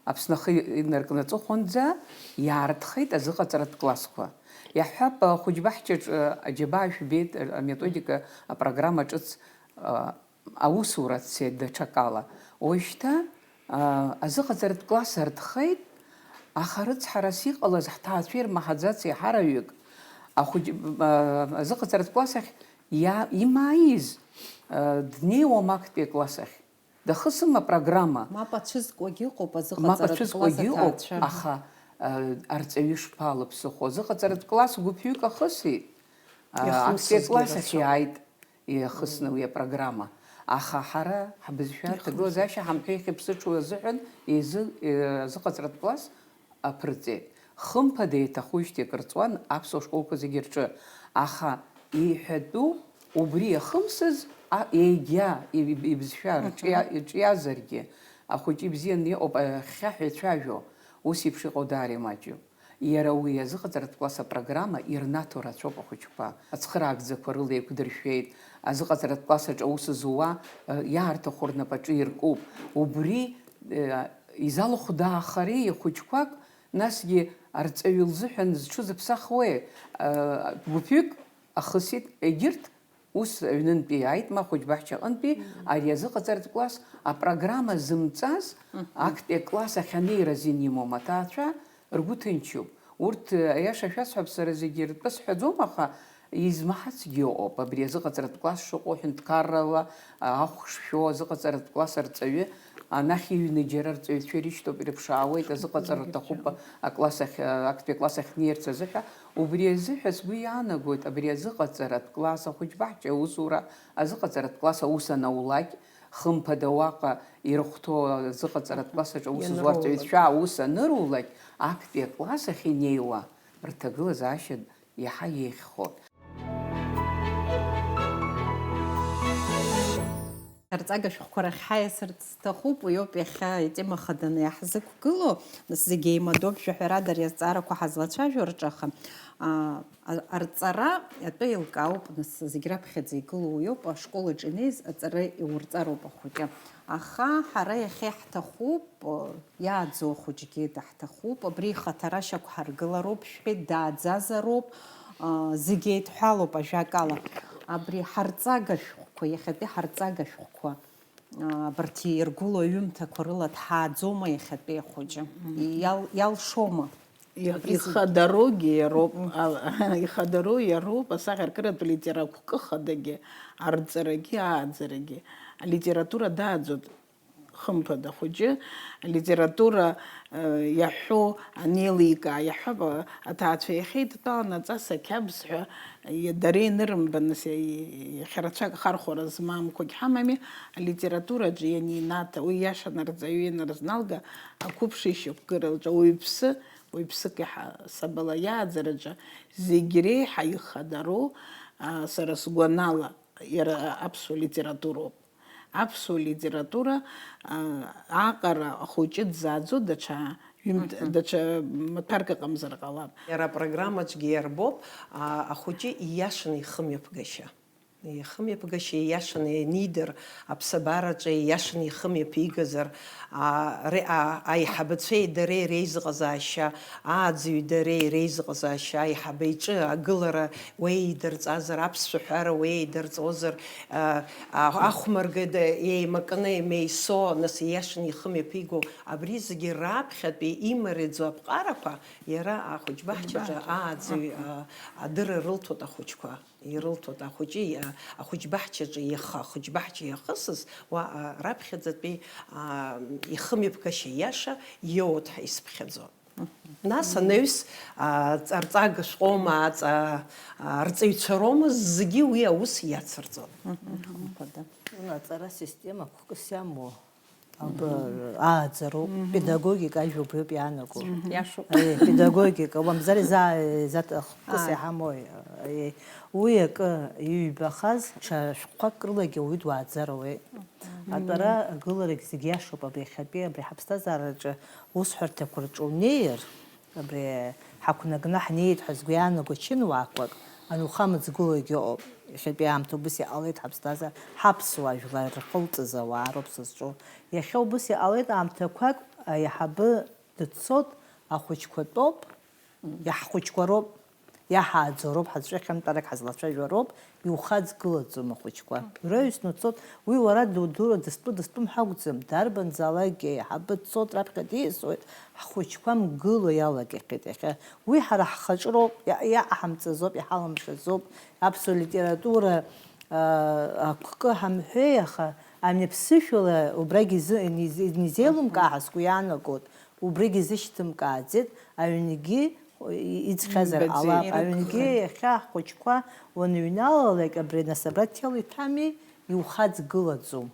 Аԥсны ахы инаркны аҵыхәанӡа иаарҭхеит азыҟаҵаратә классқәа. Иаҳҳәап, ахәыҷбаҳчаҿы аџьабаа жәбеит, аметодика, апрограмма ҿыц, а, аусура дцеит даҽакала. Уажәшьҭа, а, азыҟаҵаратә класс арҭхеит, аха рыцҳарас иҟалаз ҳҭаацәа ирмаҳаӡац еиҳараҩык. Ахәыҷ-, а, азыҟаҵаратә класс ахь иа-, имааиз, а, днеиуам актәи акласс ахь. Дахысым апрограмма. Мап ацәызкуагьы ыҟоуп, мап азыҟаҵаратә ацәызкуагьы класс ыҟоуп, аҭаацәа. Аха, а, арҵаҩы шԥалыԥсыхәо? Азыҟаҵаратә класс гәыԥҩык ахысит, а, актәи акласс ахь иааит, иахысны уи апрограмма. Аха ҳара ҳбызшәа рҭагылазаашьа ҳамҳәеи ихьыԥсыҽуи азыҳәан изы-, э, азыҟаҵаратә класс аԥырҵеит. Хымԥада иаҭахуижьҭеи акыр ҵуан аԥсуа школқәа зегьы рҿы. Аха иҳәатәу убри иахымсыз, а, егьа иб-, ибызшәа рҿиа-, Мгм. Иҿиазаргьы, ахәыҷы ибзианы иҟоуп, ахьхьаҳәа ицәажәо, ус еиԥш иҟоу даара имаҷҩуп. Иара уи азыҟаҵаратә класс апрограмма ирнаҭо рацәоуп ахәыҷқәа. Ацхыраагӡақәа рыла еиқәдыршәеит, азыҟаҵаратә класс аҿы аус зуа, э, иаарҭаху рнапаҿы иркуп. Убри, э, изалхәдаахари хәыҷқәак, Насгьы арҵаҩы лзыҳәан зҽызыԥсахуеи? Гәыԥҩык ахысит, егьырҭ ус аҩнынтәи иааит, ма ахәыҷбаҳча аҟынтәи ари азыҟаҵаратә класс апрограмма зымҵаз, Мгм. Актәи акласс ахь анеира азин имоу аҭаацәа ргәы ҭынчуп. Урҭ, аиаша шәасҳәап, сара зегьы ртәы сҳәаӡом, аха измаҳацгьы ыҟоуп, абри азыҟаҵаратә класс шыҟоу, ҳәынҭқаррала, а, ахә шшәо азыҟаҵаратә класс арҵаҩы, анахь иҩны џьара арҵаҩцәа ирышьҭоуп, ирыԥшаауеит, азыҟаҵара рҭахуп, акласс ахь, а, актәи акласс ахь днеирц азыҳәа. Убри азыҳәа сгәы иаанагоит, абри азыҟаҵаратә класс ахәыҷбаҳча аусура, азыҟаҵаратә класс аус анаулак, хымԥада уаҟа ирыхәҭоу азыҟаҵаратә класс аҿы аус зуа арҵаҩцәа аус анырулак, актәи акласс ахь инеиуа рҭагылазаашьа иаҳа еиӷьхоит. Арҵага шәҟәқәа рахь ҳаиасырц сҭахуп, уи ауп иахьа атема хаданы иаҳзықәгылоу, нас зегь еимадоуп, жәаҳәарада ари азҵаарақәа ҳазлацәажәо рҿы, аха, а, а, арҵара атәы еилкаауп, нас зегь раԥхьаӡа игылоу уи ауп, ашкол аҿы инеиз аҵара иурҵароуп ахәыҷы. Аха ҳара иахьа иаҳҭахуп, Иааӡоу ахәыҷгьы даҳҭахуп, абри ихаҭара шьақәҳаргылароуп шәҳәеит, дааӡазароуп, аа, зегь еидҳәалоуп, ажәакала. Абри ҳарҵага шәҟәқәа, иахьатәи ҳарҵага шәҟәқәа, аа, абарҭ иргылоу аҩымҭақәа рыла дҳааӡома иахьатәи ахәыҷы? Иал-, иалшома? Абри зегь- Ихадароугьы иароуп, Мгм. а, ихадароу иароуп асахьаркыратә литератә хкы хадагьы, арҵарагьы, ааӡарагьы. Алитература дааӡоит. Хымԥада, ахәыҷы алитература, э, иаҳәо анеиликаа, иаҳҳәап, а-, аҭаацәа иахьеидтәаланы аҵас ақьабз ҳәа, и-, дара инырымбан, нас, и-, иахьа рацәак ахархәара змамкәагь ҳамами, алитератураҿы ианинаҭа, уи иашан арҵаҩы ианырзналга, ақәыԥши шьақәгыра лҿы ауаҩԥсы, уаҩԥсык иаҳасабала иааӡараҿы зегь реиҳа ихадароу, а, сара сгәанала, иара аԥсуа литературоуп. Аԥсуа литература, а, аҟара ахәыҷы дзааӡо даҽа ҩымҭ-, Мгм. даҽа маҭәарк ыҟамзар ҟалап. Иара апрограммаҿгьы иарбоуп, а, ахәыҷы ииашаны ихымҩаԥгашьа. Ихымҩаԥгашьа ииашаны ианидыр, аԥсабараҿы ииашаны ихымҩаԥигазар, а, ре-, а, аиҳабацәеи дареи реизыҟазаашьа, ааӡаҩи дареи реизыҟазаашьа, аиҳабы иҿы агылара уеидырҵазар, аԥсшәа ҳәара уеидырҵозар, а, а, ахәмарга д-, еимакны, имеисо, нас ииашаны ихымҩаԥиго, абри зегьы раԥхьатәи имариаӡоу аԥҟарақәа иара ахәыҷбаҳчаҿы Баҳчаҿы. ааӡаҩ, Аҳа. а, адырра рылҭоит ахәыҷқәа, ирылҭоит ахәыҷы, а, ахәыҷбаҳчаҿы иаха-, ахәыҷбаҳча иахысыз, уа, а, раԥхьаӡатәи, а, ихымҩаԥгашьа иаша иоуеит ҳәа исыԥхьаӡон. Нас анаҩс, а, ҵарҵага шәҟәоума, аҵа-, а, арҵаҩцәа роума, зегьы уи аус иацырҵон. Хымԥада. Аҵара система хәкыс иамоу, аб-, ааӡароуп, педагогика ажәа убриоуп иаанаго. Иашоуп. Аи, педагогика, мамзар изаа-, изаҭ-, хәкыс Ааи. иҳамои, аи, уи акы иҩбахаз, ҽа шәҟәқәак рылагьы ауаҩы дуааӡар ауеит. Атәара агыларагь зегь иашоуп, абри иахьатәи, абри ҳаԥсҭазаараҿы усҳәарҭақәа рҿы унеир, абри ҳақәнаганы ҳнеит ҳәа згәы иаанаго чынуаақәак, анухамыҵгылогьы ыҟоуп. Иахьатәи аамҭа убыс иҟалеит ҳаԥсҭазаара, ҳаԥсуаа жәлар ирхылҵыз ауаа роуп сызҿу. Иахьа убыс иҟалеит аамҭақәак, аиҳабы дыццот, ахәыҷқәа тәоуп, иаҳхәыҷқәа роуп, иаҳааӡо роуп, ҳазҿу ахьынтәарак ҳазлацәажәо роуп, иухаҵгылаӡом ахәыҷқәа. Уара иусну дцот, уи уара дудура дызтәу, дызтәым ҳәа акәӡам, дарбанзаалакгьы аиҳабы дцот, раԥхьа диасуеит, ҳхәыҷқәа мгыло иалагахьеит иахьа. Уи ҳара ҳхаҿроуп, иа-, иаҟаҳамҵазоуп, иҳалымшазоуп, аԥсуа литература, аа, акәкы ҳамҳәеи, аха амҩаԥсышәала убрагь изы-, инизеилымкаа ҳәа сгәы иаанагоит, убригь изышьҭымкааӡеит, аҩнгьы иҵхьазар Имбаӡеит. ҟалап, аҩнгьы Ирықәхеит. Иахьа ҳхәыҷқәа уаныҩналалак, абри нас абра ҭел иҭами, иухаҵгылаӡом.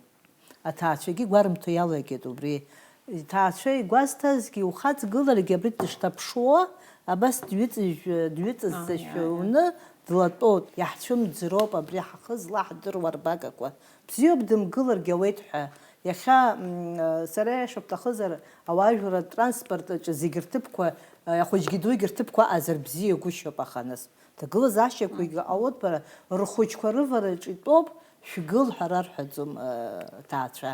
Аҭаацәагьы гәарымҭо иалагеит убри. Иҭаацәа игәазҭазгьы иухаҵгыларгьы абри дышҭаԥшуа, абас дҩыҵыжәжәа, дҩыҵыззашәа Ааи, ааи, ааи. уны длатәоуп, иаҳцәымӡроуп абри ҳхы злаҳдыруа рбагақәа. Бзиоуп дымгыларгьы ауеит ҳәа. Иахьа, м, сара ишыбҭахызар, ауаажәлар атранспорт аҿы зегь рҭыԥқәа, ахәыҷгьы дугьы рҭыԥқәа аҟазар бзиагәышьоуп, аха нас. Ҭагылазаашьақәагьы ҟалоит, бара, рхәыҷқәа рывараҿы итәоуп, шәгыл ҳәа рарҳәаӡом, э, ҭаацәа.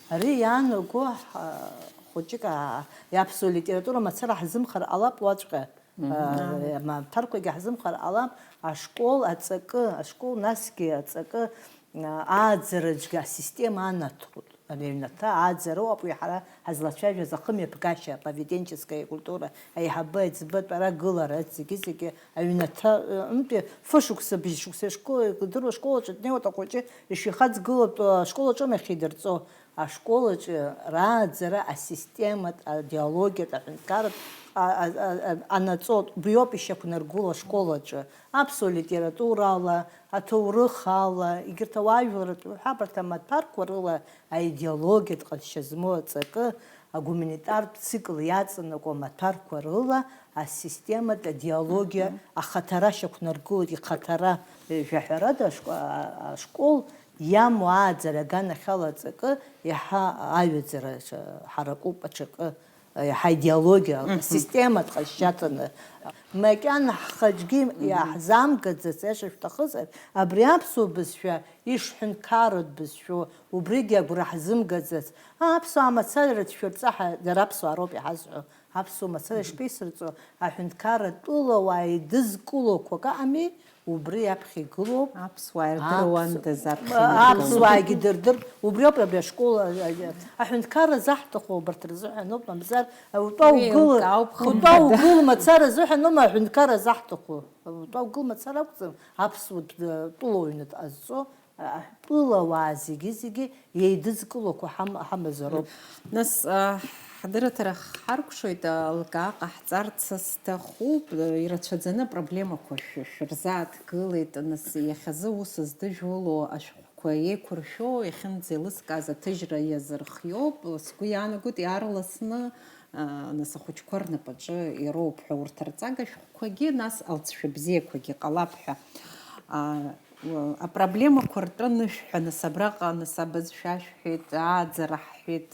Ари иаанаго, ҳа-, хәыҷык аа, аԥсуа литература мацара ҳзымхар ҟалап уаҵәҟьа. Мгм. Э, амаҭәарқәагьы ҳзымхар ҟалап, ашкол аҵакы, ашкол насгьы аҵакы, э, ааӡараҿгьы асистема анаҭоит. Ари аҩнаҭа ааӡароуп уи ҳара ҳазлацәажәаз ахымҩаԥгашьа, поведенческая культура, аиҳабы, аиҵбы, атәара, агылара, зегьы-зегьы аҩнаҭа, ы, ынтәи фышықәса, быжьшықәса ишкол, идыруа ашкол аҿы днеиуеит ахәыҷы, ишихаҵгылоуп, ы, ашкол аҿы амҩахь идырҵо, ашкол аҿы рааӡара асистематә, адиологиатә, аҳәынҭқарратә, а, а, а, а, анаҵоит, убриоуп ишьақәнаргыло ашкол аҿы, аԥсуа литературала, аҭоурых ала, егьырҭ ауаажәларратә уҳәа абарҭ амаҭәарқәа рыла аидеологиатә ҟазшьа змоу аҵакы, агуманитартә цикл иаҵанакуа амаҭәарқәа рыла асистематә адиологиа Мгм. ахаҭара шьақәнаргылоит, ихаҭара. Жәаҳәарада ашко-, а-, ашкол иамоу ааӡара аганахьала аҵакы иаҳа аҩаӡара ҳаракуп аҽакы. Иаҳа идеологиа, Мгм. систематә ҟазшьа аҭаны, макьана ҳхаҿгьы Мгм. иаҳзамгаӡац, аиаша шәҭахызар, абри аԥсуа бызшәа ишҳәынҭқарратә бызшәоу, убригьы агәра ҳзымгаӡац. Аԥсуаа мацара рыцәшәырҵа ҳәа, дара аԥсуаа роуп иҳазҳәо. Аԥсуа мацара Мгм. ишԥеисырҵо, аҳәынҭқарра тәылауаа идызкыло қәак ыҟами, Убри аԥхьа игылоуп. Аԥсуаа ирдыруандаз Аԥсу-, аԥхьа игылоуп. Аԥсуаагьы дырдыр, убриоуп абри ашкол, а, а, аҳәынҭқарра заҳҭаху убарҭ рзыҳәаноуп, мамзар, а, утәа Уи угыл, еилкаауп, утәа хымԥада. Угыл мацара азыҳәаноума аҳәынҭқарра заҳҭаху? Утәа угыл мацара акәӡам, аԥсуа д-, тәылауаҩны дҟазҵо, Ҳтәылауаа зегьы-зегьы еидызкылақәа ҳам-, ҳамазароуп. Нас, а, ҳдырраҭара ҳаркәшоит, а, алкаа ҟаҳҵарц сҭахуп, а, ирацәаӡаны апроблемақәа шә-, шәырзааҭгылеит, нас иахьазы ус здыжәло ашәҟәқәа еиқәыршәо, иахьынӡеилыскааз аҭыжьра иазырхиоуп, сгәы иаанагоит, иаарласны, а, нас ахәыҷқәа рнапаҿы ироуп ҳәа урҭ рҵага шәҟәқәагьы, нас алҵшәа бзиақәагьы ҟалап ҳәа. А, Апроблемақәа ртәы анышәҳәа, нас абраҟа, нас абызшәа шәҳәеит, ааӡара ҳҳәеит,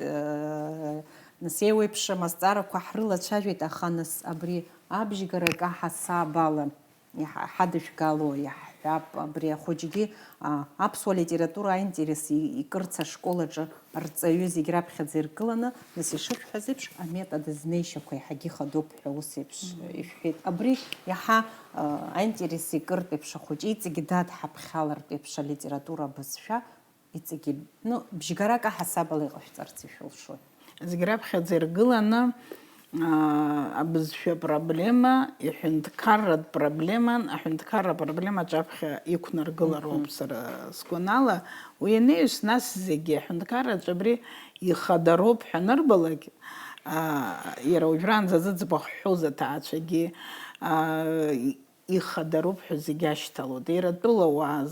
нас еиуеиԥшым азҵаарақәа ҳрылацәажәеит, аха нас абри абжьгарак аҳасабала иҳа-, ҳадышәгало иаҳҳәап, абри ахәыҷгьы, а, аԥсуа литература аинтерес и-, икырц ашкол аҿы арҵаҩы зегь раԥхьаӡа иргыланы, нас ишышәҳәаз еиԥш, аметод азнеишьақәа иаҳагьы ихадоуп ҳәа ус еиԥш ишәҳәеит. Абри иаҳа, а, аинтерес икыртә еиԥш ахәыҷы иҵегьы дадҳаԥхьалартә еиԥш алитература абызшәа иҵегьы, ну, бжьгарак аҳасабала иҟашәҵарц ишәылшоит. Зегь раԥхьаӡа иргыланы, аа, абызшәа проблема, иҳәынҭқарратә проблеман, аҳәынҭқарра апроблема аҿаԥхьа иқәнаргылароуп, мгм, сара сгәанала. Уи анаҩс, нас зегьы аҳәынҭқарраҿы абри ихадароуп ҳәа анырбалак, аа, иара уажәраанӡа зыӡбахә ҳҳәоз аҭаацәагьы, аа, ихадароуп ҳәа зегьы ашьҭалоит. Иара атәылауаа,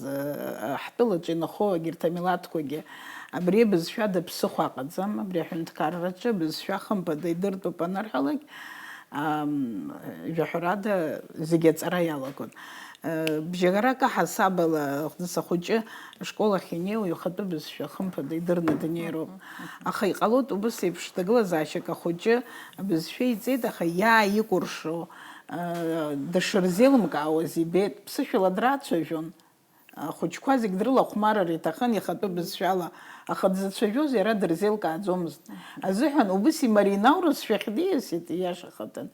ҳтәылаҿы инхо егьырҭ амилаҭқәагьы абри абызшәада ԥсыхәа аҟаӡам, абри аҳәынҭқарраҿы абызшәа хымԥада идыртәуп анырҳәалак, ам, жәаҳәарада зегьы аҵара иалагон. Э, бжьгарак аҳасабала, нас ахәыҷы ашкол ахь инеиуа ихатәы бызшәа хымԥада идырны днеироуп. Аха иҟалоит убыс еиԥш ҭагылазаашьак, ахәыҷы абызшәа иҵеит, аха иааикәыршо, дышырзеилымкаауаз ибеит, ԥсышәала драцәажәон. Ахәыҷқәа зегь дрылахәмарыр иҭахын ихатәы бызшәала, аха дзыцәажәоз иара дырзеилкааӡомызт. Азыҳәан убыс имаринаурыз шәахь диасит, ииашахадан.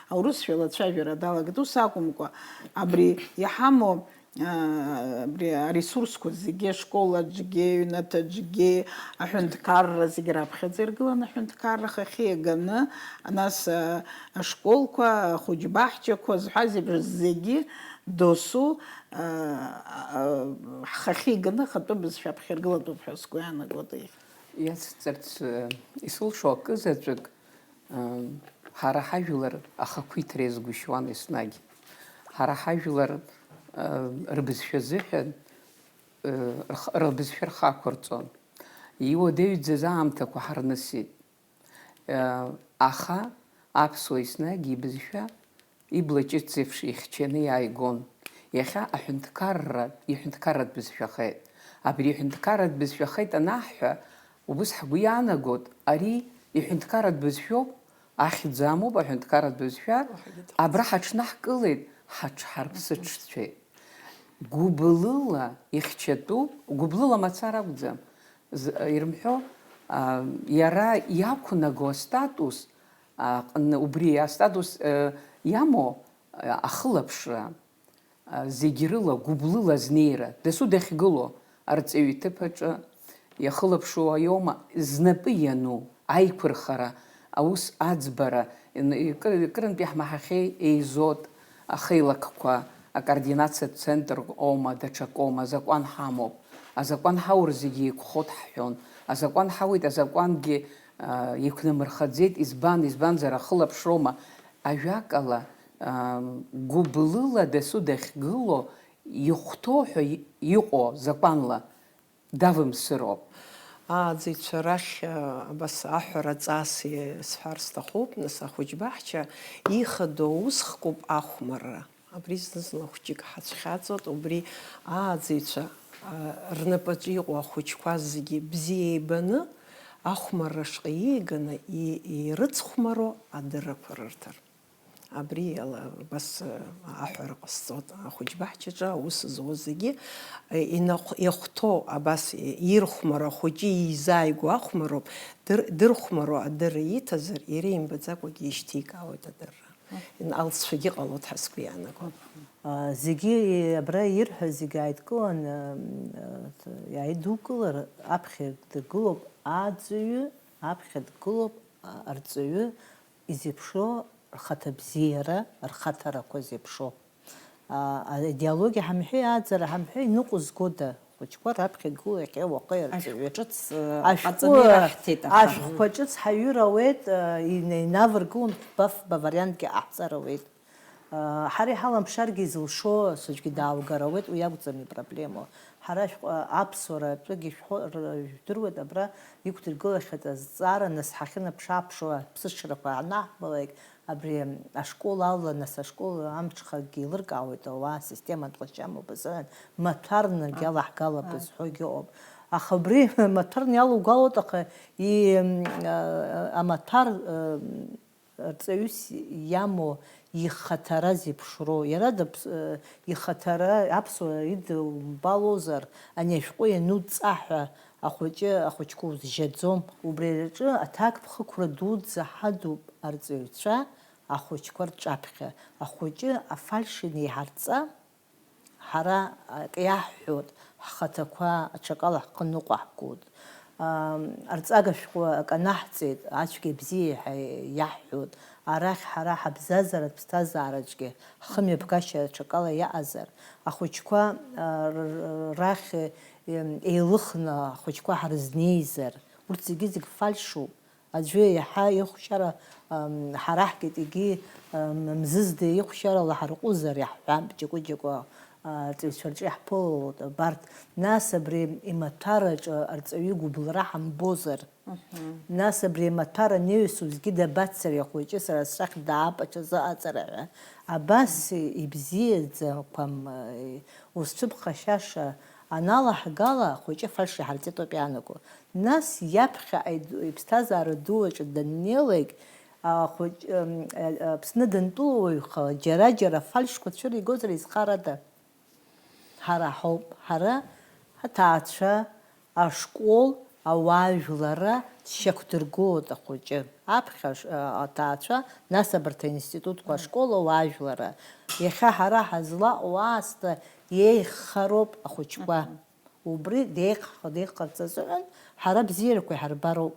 Аурысшәала ацәажәара далагеит. Ус акәымкәа, абри иҳамоу, аа, абри аресурсқәа зегьы, ашкол аҿгьы, аҩнаҭа аҿгьы, аҳәынҭқарра зегьы раԥхьаӡа иргыланы, аҳәынҭқарра ахахьы иаганы, нас, аа, ашколқәа, ахәыҷбаҳчақәа зҳәаз еиԥш зегьы досу, аа, аа, ҳхахьы иганы ахатәы бызшәа аԥхьа иргылатәуп ҳәа сгәы иаанагоит. Иацҵарц, э, исылшо акы заҵәык, Ҳара ҳажәлар ахақәиҭра иазгәышьуан еснагь. Ҳара ҳажәлар, ы, рбызшәа азыҳәан, ы, рх-, рыбызшәа рхы ақәырҵон. Иуадаҩӡаз аамҭақәа ҳарнысит. Ы, аха аԥсуа еснагь ибызшәа ибла ҷыц еиԥш ихьчаны иааигон. Иахьа аҳәынҭқарра, иҳәынҭқарратә бызшәахеит. Абри иҳәынҭқарратә бызшәахеит анаҳҳәа, убыс ҳгәы иаанагоит, ари иҳәынҭқарратә бызшәоуп, ахьӡ амоуп аҳәынҭқарратә бызшәа, абра ҳаҽнаҳкылеит, ҳаҽҳарԥсыҽцәеит. Гәыблыла ихьчатәуп, гәыблыла мацара акәӡам. З-, ирымҳәо, а, иара иақәнаго астатус, аҟны, убри астатус, э, иамоу, э, ахылаԥшра, а, зегь рыла, гәыблыла азнеира, дасу дахьгылоу арҵаҩы иҭыԥ аҿы иахылаԥшуа иоума, знапы иану аиқәырхара, аус аӡбара, н-, кыр-, кырынтә иаҳмаҳахьеи еизоит ахеилакқәа, акоординациатә центр аума, даҽакоума, азакәан ҳамоуп. Азакәан ҳаур зегьы еиқәхоит ҳҳәон. Азакәан ҳауеит, азакәангьы, а, еиқәнамырхаӡеит. Избан, избанзар, ахылаԥшроума? Ажәакала, а, гәыблыла дасу дахьгыло, ихәҭоу ҳәа и-, иҟоу закәанла давымсыроуп. Ааӡаҩцәа рахь, а, абас аҳәара ҵаас сҳәар сҭахуп, нас, ахәыҷбаҳча ихадоу аус хкуп ахәмарра. Абри зны-зынла хәҷык ҳацәхьаҵуеит, убри ааӡаҩцәа, а, рнапаҿы иҟоу ахәыҷқәа зегьы бзиа еибаны, ахәмарра шҟа ииаганы и-, ирыцхәмаруа адыррақәа рырҭар. Абри ала абас, а, аҳәара ҟасҵоит, ахәыҷбаҳчаҿы аус зуа зегьы, а, инахә-, иахәҭоу абас ирхәмаруа ахәыҷы изааигәоу ахәмароуп, дыр-, дырхәмаруа адырра иҭазар, иара имбаӡакәагьы ишьҭеикаауеит адырра. Алҵшәагьы ҟалоит ҳәа сгәы иаанагоит. А, зегьы, абра ирҳәо зегьы ааидкыланы, м, а, иааидукылар, аԥхьа дгылоуп аӡҩы, аԥхьа дгылоуп, а, арҵаҩы изеиԥшроу рхаҭабзиара, рхаҭарақәа зеиԥшроу. А, аидеологиа ҳамҳәеи, ааӡара ҳамҳәеи, иныҟәызгода? Ахәыҷқәа раԥхьа игылоу иахьа уаҟа ирҵаҩы. Ашәҟәы ҿыц, э, Ашәҟәы, ҟаҵаны ираҳҭеит, аха. Ашәҟәқәа ҿыц ҳаҩыр ауеит, э, ина-, инаваргылон фба-фба вариантгьы ҟаҳҵар ауеит. Э, ҳара иҳаламԥшаргьы изылшо аӡәгьы дааугар ауеит, уи акәӡам ипроблемоу. Ҳара ашәҟәы, аԥсуара атәыгьы шәҳәо-, р-, жәдыруеит, абра иқәдыргылахьеит азҵаара, нас ҳахьынаԥш-ааԥшуа аԥсыҽрақәа анаҳбалак, Абри ашкол ала, нас ашкол амҽхакгьы еилыркаауеит ауаа, асистематә ҟазшьа амоуп азыҳәан, маҭәарнагьы алаҳгалап зҳәогьы ыҟоуп. Аха убри маҭәарны иалугәалоуп, аха и-, м, а, амаҭәар, м, рҵаҩыс иамоу ихаҭара зеиԥшроу. Иара даԥс-, э, ихаҭара аԥсуара идылбалозар, ани ашәҟәы иануҵаҳәа, ахәыҷы ахәыҷқәа узжьаӡом. Убри аҿы аҭакԥхықәра дуӡӡа ҳадуп арҵаҩцәа ахәыҷқәа рҿаԥхьа. Ахәыҷы афальш инеиҳарҵа, ҳара акы иаҳҳәоит, ҳхаҭақәа аҽакала ҳхы ныҟәаҳгоит. Ам, арҵага шәҟәы акы анаҳҵеит, ацәгьа бзиа ҳәа иаҳҳәоит. Арахь ҳара ҳабзазаратә ԥсҭазаараҿгьы ҳхымҩаԥгашьа аҽакала иаҟазар, ахәыҷқәа, а, р-, р-, рахь, ем, еилыхны ахәыҷқәа ҳарызнеизар, урҭ зегьы-зегь фальшуп. Аӡәы иаҳа ихәшьара, ам, ҳараҳгеит, егьи, ам, мзызда ихәшьарала ҳарҟәызар иаҳҳәап, џьакәа-џьакәа, а, арҵаҩцәа рҿы иаҳԥылалоит абарҭ. Нас абри имаҭәараҿы арҵаҩы игәыбылра ҳамбозар? Нас абри амаҭәар анеиҩс узгьы дабацари ахәыҷы, сара сахь даап аҽазыҟаҵара ҳәа. Абас ибзиаӡақәам, узцәыԥхашьаша аналаҳгала, ахәыҷы афальш иҳарҵеит ауп иаанаго. Нас иаԥхьаҟа иду-, иԥсҭазаара ду аҿы даннеилак, ахәыҷ-, м, а, Аԥсны дантәылоуаҩхала џьара-џьара афальшқәа цәыригозар изхарада? Ҳара ҳауп, ҳара ҳаҭаацәа, ашкол, ауаажәларра дшьақәдыргылоит ахәыҷы. Аԥхьа аш-, а, аҭаацәа, нас абарҭ аинститутқәа, ашкол, ауаажәларра. Иахьа ҳара ҳазлаҟоу аасҭа иеиӷьхароуп ахәыҷқәа. Убри деиӷьха-, деиӷьхарц азыҳәан ҳара абзиарақәа иҳарбароуп.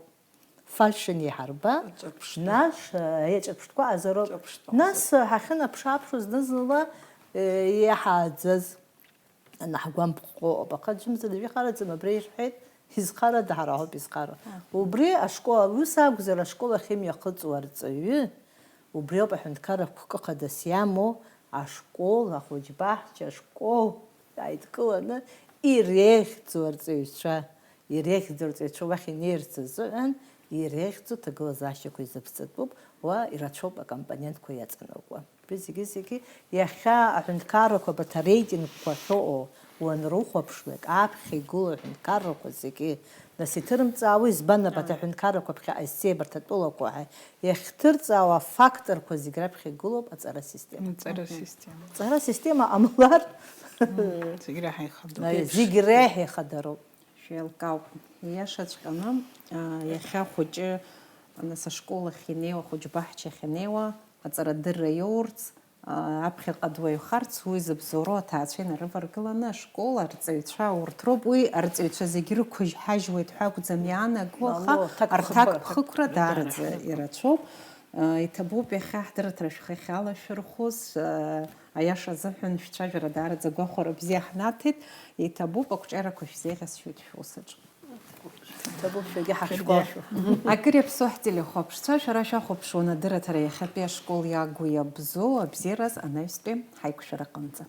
Фальшын иҳарба, Аҿырԥштәы. Нас, э, аиаҿырԥштәқәа азароуп. Аҿырԥштәқәа Нас, азароуп. Э, ҳахьынаԥш-ааԥшуа зны-зынла, э, иаҳааӡаз анаҳгәамԥхо ыҟоуп, аха аӡәымзар ижәихараӡам, абра ирҳәеит, изхарада, ҳара ҳауп изхароу. Убри ашкол, ус акәзар, ашкол ахь имҩахыҵуа арҵаҩы, убри ауп аҳәынҭқарра қәкы хадас иамоу, ашкол, ахәыҷбаҳча, ашкол ааидкыланы иреиӷьӡоу арҵаҩцәа. Иреиӷьӡоу арҵаҩцәа уахь инеирц азыҳәан, иреиӷьӡоу ҭагылазаашьақәа изыԥҵатәуп, уа ирацәоуп акомпонентқәа иаҵанакуа. Абри зегьы-зегьы иахьа аҳәынҭқаррақәа абарҭ ареитингқәа ахьыҟоу уанрыхәаԥшлак, аԥхьа игылоу аҳәынҭқаррақәа зегьы, нас иҭырымҵаауа избан абарҭ аҳәынҭқаррақәа ԥхьаҟа изцеи абарҭ атәылақәа ҳәа иахьҭырҵаауа афакторқәа зегь раԥхьа игылоуп аҵара система. Аҵара система. Аҵара система ҟамлар, Зегь реиҳа ихадароуп. Зегь реиҳа ихадароуп. Шәеилкаауп. Ииашаҵәҟьаны, аа, иахьа ахәыҷы, нас, ашкол ахь инеиуа, ахәыҷбаҳча ахь инеиуа, аҵарадырра иоурц, аа, аԥхьаҟа дуаҩхарц, уи зыбзоуроу аҭаацәа инарываргыланы, ашкол арҵаҩцәа урҭ роуп. Уи арҵаҩцәа зегьы рықәыжьҳажьуеит ҳәа акәӡам иаанаго, аха Алло, ҭакԥхықәра. Арҭакԥхықәра даараӡа ирацәоуп. Иҭабуп иахьа ҳдырраҭара шәхахьала шәырхәыз, аиаша азыҳәан шәцәажәара даараӡа агәахәара бзиа ҳнаҭеит, иҭабуп, ақәҿиарақәа шәзеиӷьасшьоит шәусаҿ. Иҭабуп, шәагьы ҳахьшәгәалашәо. Акыр иаԥсоу ҳтелехәаԥшцәа, шәара шәахәаԥшуан адырраҭара иахьатәи ашкол иагу иабзоу абзиараз анаҩстәи ҳаиқәшәараҟынӡа.